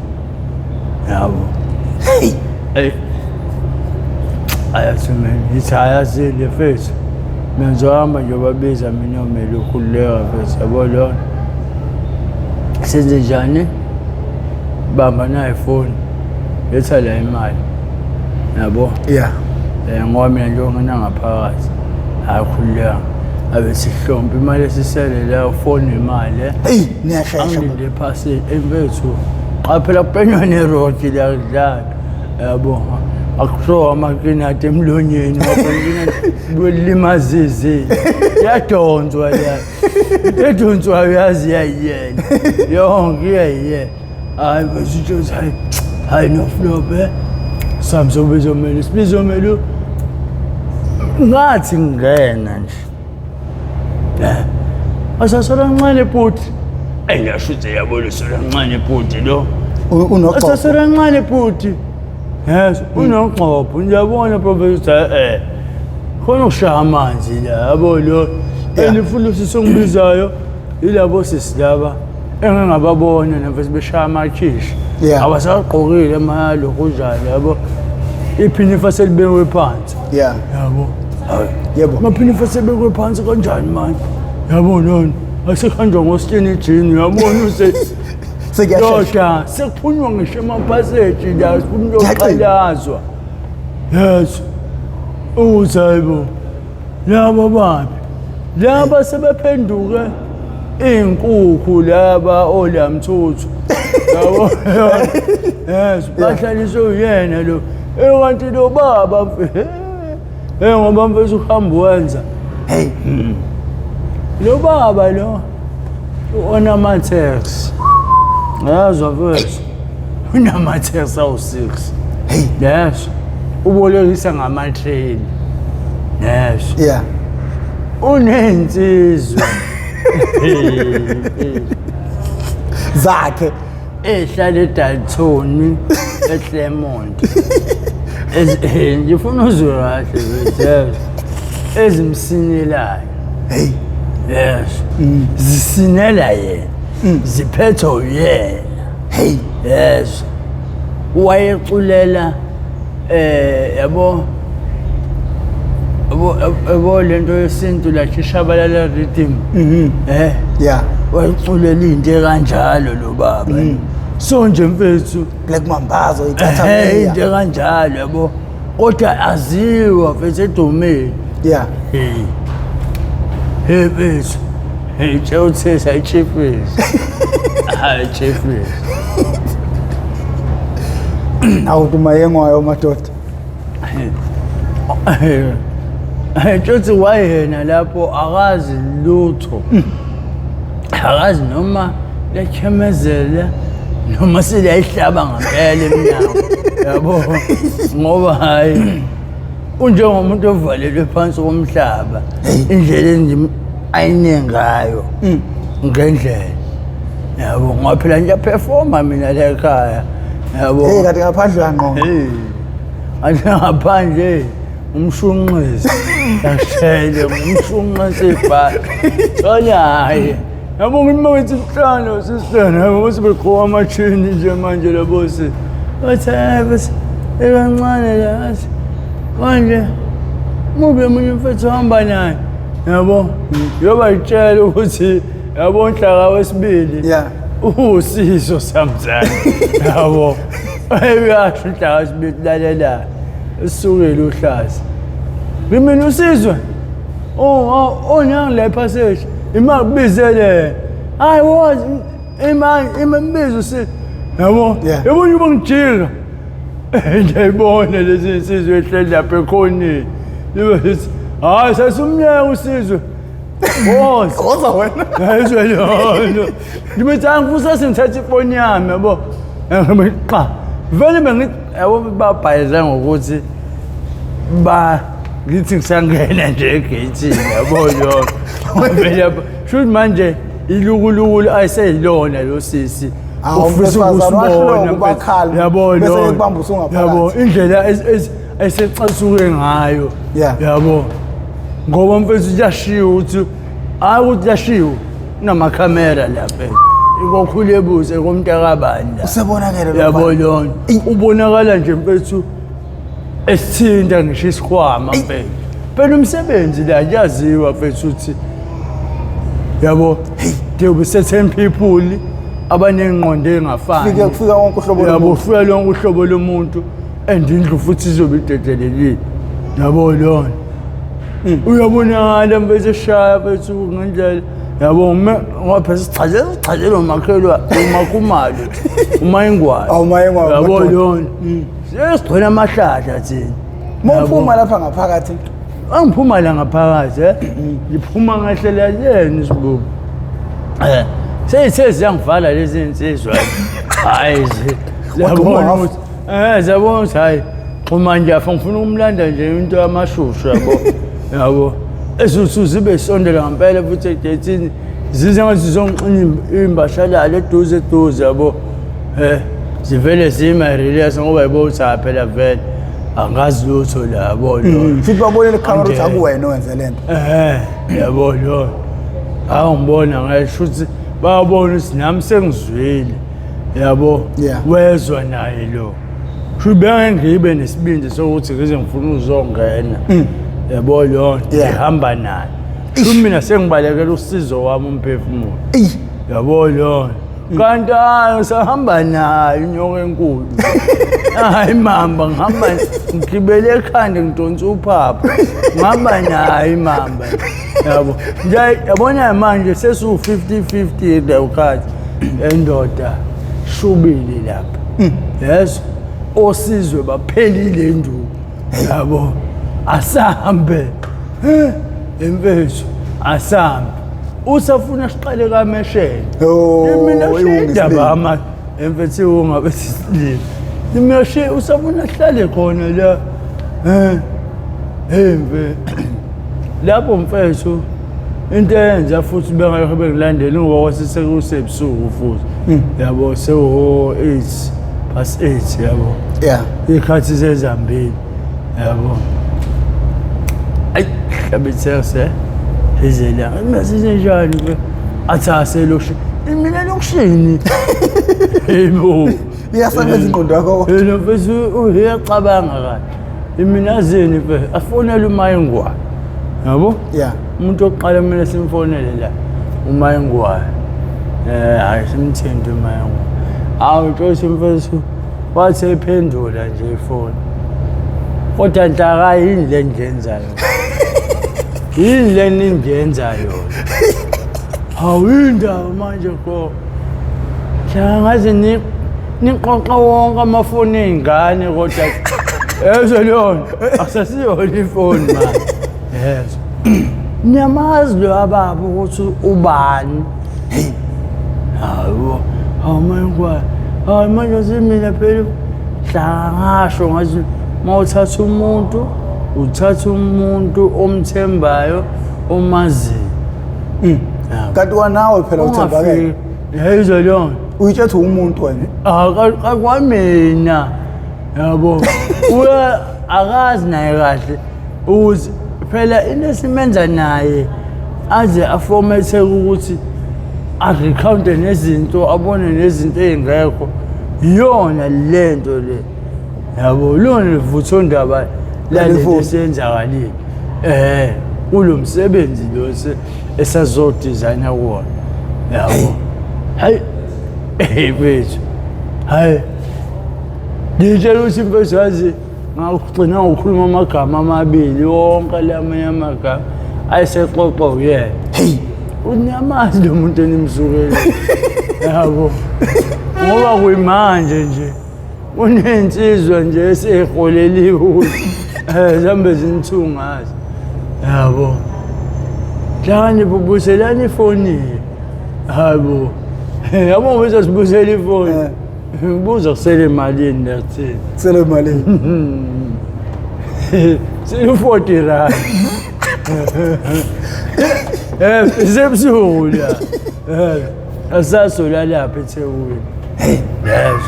yabo. Hey. Hey. Ayathi mina ithi ayazile mfethu. Mina ngizohamba nje babiza mina omele ukhululeka mfethu yabo lona. Senze njani? Bamba nayo ifoni. Letha la imali. Yabo? Yeah. Ngoba mina nje ongena ngaphakathi. Hayi khululeka. Abe sihlompe imali esisele la ufone imali. Eyi niyashesha. Angilinde phasi emfethu. Qaphela kupenywa nerodi la kudlala. Yabo. Akusho amakinati emlonyeni kulimaza izinyo. Yadonswa la. Into edonswayo yazi iyayiyena. Yonke iyayiyena. Hayi besitsho ukuthi hayi hayi no flop eh. Samso bizomele sibizomele ngathi ngingena nje. Eh. Asasala ncane bhuti. Eyasho ukuthi yabo lesola ncane bhuti lo. Unoxoxo. Asasala ncane bhuti. Yes, unogxobho ngiyabona professor eh. Khona ukushaya amanzi la yabo lo. And futhi sisongibizayo yilabo sisi laba engingababona nje beshaya amakhishi. Abasagqokile amalo kunjalo yabo. Iphinifa selibekwe phansi. Yeah. Yabo. Yebo. Amaphinifa sebekwe phansi kanjani manje? Yabo lona. Asekhanjwa ngositini jini uyabona use Sekuyashesha. Ndoda, sekuphunywa ngisho emaphaseji la sifuna Kuyaqina. ukuyoqalazwa. Yes. Uthi hayibo. Laba baphi? Laba sebephenduke iy'nkukhu laba olamthuthu. Yabo. Yes, bahlaliswe uyena lo. Eh kanti lo baba mfe. Eh ngoba mfethu uhamba wenza. Hey. Lo baba lo unama-tax. Yezwa mfethu. Unama-tax awu-6. Hey. Yes. Ubolekisa ngama-train. Yes. Yeah. Unensizwa. Zakhe. Ehlala eDalton eClermont. Ngifuna uzwe kahle mfethu. Yes. Ezimsinelayo. Hey. Yes. Zisinela yena. Ziphethe uyena. Hey. Yes. Wayeculela yabo yabo lento yesintu la ishabalala rhythm. Eh. Yeah. Wayeculela into kanjalo lo baba. So nje mfethu Black Mambazo ithatha into kanjalo yabo. Kodwa aziwa mfethu edumile. Yeah. Hey. Hey mfethu. Hey tshela ayichifisi. Hayi chifisi. Awu kumayengwayo madoda. Tshothi wayena lapho akazi lutho. Akazi noma lechemezela noma seliyayihlaba ngempela emnyango. Yabo ngoba hayi unjengomuntu ovalelwe phansi komhlaba indlela endim ayine ngayo ngendlela. Yabo ngoba phela ngiyaperforma mina la ekhaya. Yabo. Hey kanti ngaphandle uyangqonqa. Hey. Athi ngaphandle umshunqisi. Yashele umshunqisi ibhala. Thola hayi. Yabo ngithi mawuthi sihlanu sisihlanu yabo bese beqhoka amachini nje manje labo si. Bathi bese ekancane la athi manje mube munye mfethu hamba naye. Yabo yoba itshela ukuthi yabo nhlaka wesibili. Yeah. Usizo samzana. Yabo. Uyasho inhlaka wesibili lalela. Isukile uhlaza. Mina usizwe. Oh, oh, nangi la passage. Ima kubizele. Hayi wozi ima imbizo usizwe. Yabo. Yabo nje bangijika. Ngiyayibona lezi insizwe ehleli lapha ekhoneni. Libe sithi, hayi sasumnyaka usizwe. Woza. Woza wena. Ngayizwe lona. Ngibethi angifuna sengithatha ifoni yami yabo. Ngithi qa. Vele bengithi yabo babhayeza ngokuthi ba ngithi ngisangena nje egeyithini yabo yona. Vele shuthi manje ilukuluku ayiseyilona lo sisi. Ufisa ukusibona yabo bese ekubamba usungaphakathi. Yabo indlela esecasuke ngayo. Yabo. Ngoba mfethu kuyashiwo ukuthi hayi ukuthi kuyashiwo kunamakhamera lapha. Ikokhulu ebuze komntakabani la. Usebonakele lo. Yabo lona. Ubonakala nje mfethu esithinta ngisho isikhwama mfethu. Phela umsebenzi la kuyaziwa mfethu ukuthi yabo there will be certain people abanengqondo engafani. Fika kufika wonke uhlobo Yabo kufika lonke uhlobo lomuntu and indlu futhi izobe idedelelile. Yabo lona. Uyabonakala mfethu eshaya mfethu ngendlela yabo ngoba phela sichazela sichazela umakhelwa umakhumalo umayingwane. Awu, uMayingwane, Yabo madoda. lona. Sesigcwele amahlahla thina. Uma uphuma lapha ngaphakathi Angiphuma la ngaphakathi eh. Ngiphuma ngehlela yena isibubu. Eh. Seyithe ziyangivala lezi insizwa. Hayi nje. Ziyabona ukuthi ziyabona ukuthi hayi xhuma nje afa ngifuna ukumlanda nje into yamashushu yabo. Yabo. Ezuthi zibe sondela ngempela futhi egethini zize ngathi zizongixina imbashalala eduze eduze yabo. Zivele zima relax ngoba yabo ukuthi ha phela vele angazi lutho la yabo lo. Futhi babonile ikhamera ukuthi akuwena owenze lento. Yabo lo. Hawu ngibona ngisho ukuthi bayabona ukuthi nami sengizwile. Yabo wezwa naye lo. Sho bengeke ngibe nesibindi sokuthi ngize ngifuna uzongena. Yabo lo ngihamba naye. Sho mina sengibalekela usizo wami umphefumulo. Yabo lo. Kanti hayi usahamba nayo inyoka enkulu. Hayi mamba ngihamba ngigibele ekhanda ngidonsa uphapha. Ngihamba nayo imamba. Yabo. Nje yabona manje sesu 50-50 leyo khathi endoda shubile lapha. Yes. Osizwe baphelile induku. Yabo. Asambe. Emfethu asambe. Usafuna siqale kameshele. Oh, Mina iwunga indaba ama emfethu iwunga bese silima. Mina she usafuna sihlale khona la. Mfe. Lapho mfethu into eyenza futhi bengalokho bengilandela ngoba kwase sekusebusuku futhi. Yabo sewu 8:08 yabo. Yeah. Ikhathi sezambili. Yabo. Ay, hlabethese. Izela. Mina sisenjani ke? Athi aselokishini. Mina lokishini. Yebo. Iyasebenza ingqondo yakho. Yena mfethu uyacabanga kahle. Mina zini mfethu afonele uMayingwane. Yabo? Yeah. Umuntu oqala kumele simfonele la uMayingwane. Hayi simthinte uMayingwane. Awu nkosi mfethu wathi ephendula nje ifoni. Kodwa nhlaka yini le ngiyenzayo? Yini le ningiyenzayo? Hawu indaba manje go. Hlaka ngaze niqoqa wonke amafoni ey'ngane kodwa ezwe lona asasiyona ifoni manje. Yezwa. Niyamazi lo ababa ukuthi ubani? Hawu, hawu manje hayi manje simina phela hlaka ngasho ngathi uma uthatha umuntu uthatha umuntu omthembayo omaziyo. Kanti wanawe phela uthembakele. Yayizwa lona. Uyitshethe umuntu wena. Kwamina yabo uya akazi naye kahle ukuthi phela into esimenza naye aze afomethe ukuthi arecounte nezinto abone nezinto ey'ngekho iyona lento le yabo lona livuthondaba lalento esiyenzakalile kulo msebenzi lo esazodizayina kuwona yabo. Hayi mfethu, hayi ngitshela ukuthi mfethu yazi ngagcina ngokukhuluma amagama amabili wonke lamanye amagama ayesexoxa uyena. Hey, unyamazi lo muntu enimsukele. Yabo. Ngoba kuyimanje nje unensizwa nje eseholeliwe ukuthi zihambe zinithungazi. Yabo. Hlangani bubuselani ifoni. Hayibo. Yabo bese sibusela ifoni. Ngibuza kusele malini lathini. Kusele malini? Sele 40 rand. Isebusuku la. Asasola lapha eThekwini. Hey, yes.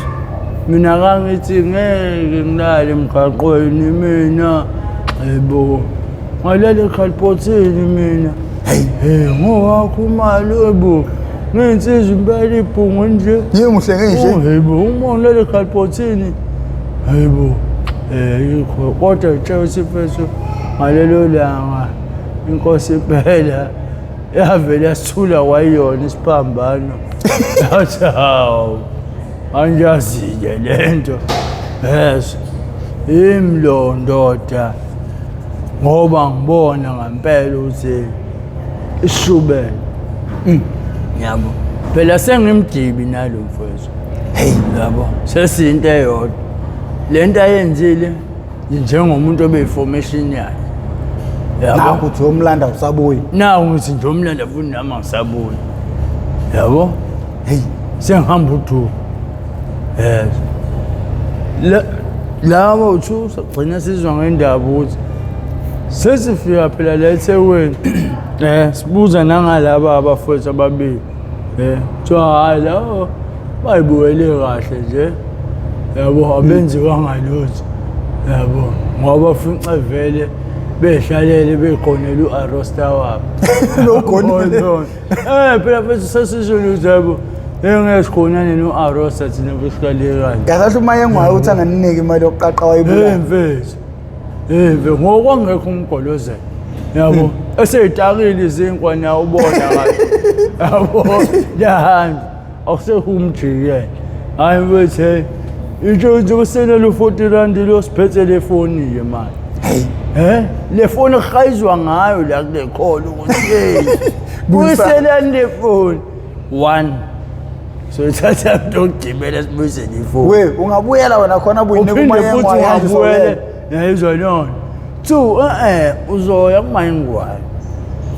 Mina kangithi ngeke ngilale emgaqweni mina. Yebo. Ngalala ekhaliphothini mina. Hey, ngowakho imali yebo. Nginsizwa impela ibhungu nje. Yebo muhle ngisho. Yebo, uma ngilala ekhaliphothini. Yebo. Yikho kodwa itshela ukuthi mfethu Ngalelo langa inkosi impela yavele yasithula kwayona isiphambano. Yathi hawu, angiyazi-ke le nto. Yes, yimi lo ndoda ngoba ngibona ngempela ukuthi ishubele. Yabo. Phela sengimdibi nalo mfowethu. Hey. Yabo, sesiyinto eyodwa. Le nto ayenzile njengomuntu obeyiformation yakhe. Yabo. Nakho uthi uyomlanda usabuyi. Nawu ngithi nje umlanda futhi nami angisabuyi. Yabo? Hey. Sengihamba uduku. Yes. La labo uthu sagcina sizwa ngendaba ukuthi sesifika phela la eThekwini. Sibuza nangalaba abafowethu ababili. Kuthiwa hhayi lawo bayibukele kahle nje. Yabo, abenziwanga lutho. Yabo, ngoba fince vele behlalele beqonela u-arosta wabo. Logonile. Phela mfethu sesizulu ukuthi yabo engeke sikhonane no-arosta thina besiqale kanje. Kahle uma yengwayo ukuthi anganiniki imali yokuqaqa wayibulala. Mfethu. Mfethu ngoba kwangekho umgolozelo. Yabo, eseyitakile izinkwa nawe ubona kahle. Yabo, yahamba. Akusekho umjikele. Hayi mfethu hey. Into nje usenela u-40 rand lo siphethe le foni ke manje. Hey. Le foni kuhayizwa ngayo la kule call ukuthi hey. Buyiselani le foni. One. So ithatha umuntu okugibela sibuyisele ifoni. We, ungabuyela wena khona buyinika Uphinde uma futhi yengwayo ungabuyele yayizwa yona. Two, uzoya kumayingwane.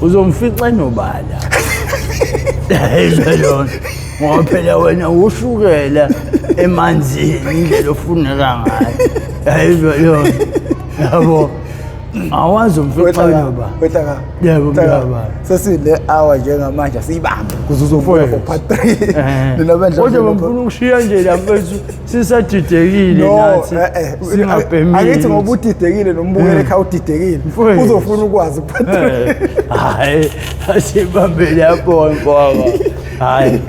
Uzomfica enobala. Yayizwa yona. Ngoba phela wena ushukela emanzini indlela ofuneka ngayo. Yayizwa yona. Yabo. Awazi umfica enobala. Wehlaka. Yebo, mntaka. Sesile hour njengamanje siyibambe ukuze uzobuya for part 3. Nina bandla. Kodwa ngifuna ukushiya nje la mfethu sisadidekile nathi. Singabhemile. Angithi ngoba udidekile nombukele ekhaya udidekile. Mfowethu. Uzofuna ukwazi part 3. Hayi, asibambe lapho mfowethu. Hayi.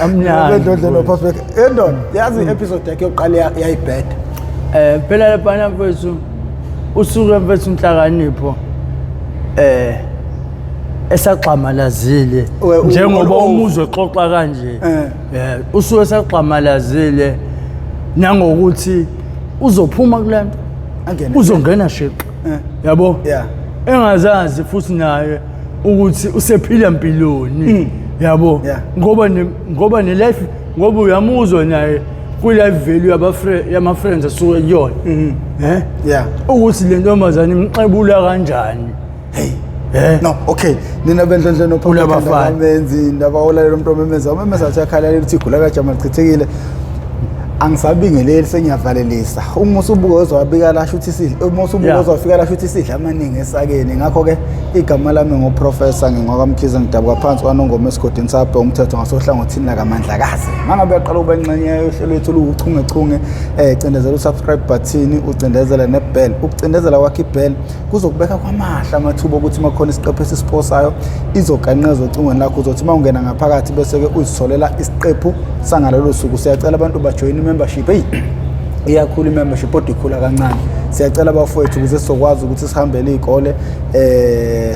Amnandi. Bendodla no Pastor. Endon, yazi episode yakhe yokuqala yayibheda. Phela lapha mfethu usuke mfethu inhlakanipho esagxamalazile njengoba umuzwe exoxa kanje. Usuke esagxamalazile nangokuthi uzophuma kulento uzongena shiqa. Yabo? Engazazi futhi naye ukuthi usephila empilweni. Yabo? Ngoba ne life ngoba uyamuzwa naye kwi life value yama friends asuke kuyona. Ukuthi le ntombazane imxebula kanjani? Hey. No, okay. Nina bendlondlo no Kula bafana. Menzi indaba olalela umuntu omemeza. Umemeza athi akhala lithi igula kaJamal chithekile. Angisabingeleli sengiyavalelisa. Uma usubuka uzowabika la shuthi isidla, uma usubuka uzofika la shuthi isidla amaningi esakeni. Ngakho ke igama lami nguProfessor ngingwakamkhize ngidabuka phansi kwaNongoma esigodini sabhe umthetho ngasohlangothini lakamandlakazi. Mangabe uyaqala ukuba ingxenye yohlelo lwethu oluwuchungechunge, cindezela usubscribe button, ucindezele nebell. Ukucindezela kwakho ibell kuzokubeka kwamahla amathuba okuthi uma khona isiqephu esisiposayo izoganqeza ocingweni lakho, uzothi uma ungena ngaphakathi bese-ke uzitholela isiqephu sangalolo suku. Siyacela abantu bajoyine i-membership. Hey, iyakhula i-membership kodwa ikhula kancane. Siyacela abafowethu ukuze sizokwazi ukuthi sihambele iy'kole,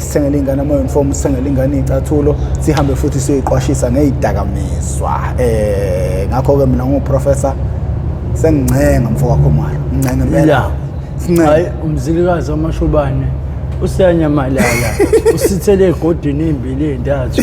sithengele iy'ngane ama-uniform, sithengele iy'ngane iy'cathulo, sihambe futhi siyoyiqwashisa ngey'dakamizwa. Ngakho-ke mina nginguprofessor sengincenga mfo wakho Mwalo, ngincenga impela. Hayi, umzilikazi wamashobane usiyanyamalala usithele egodini ey'mbili ey'ntathu.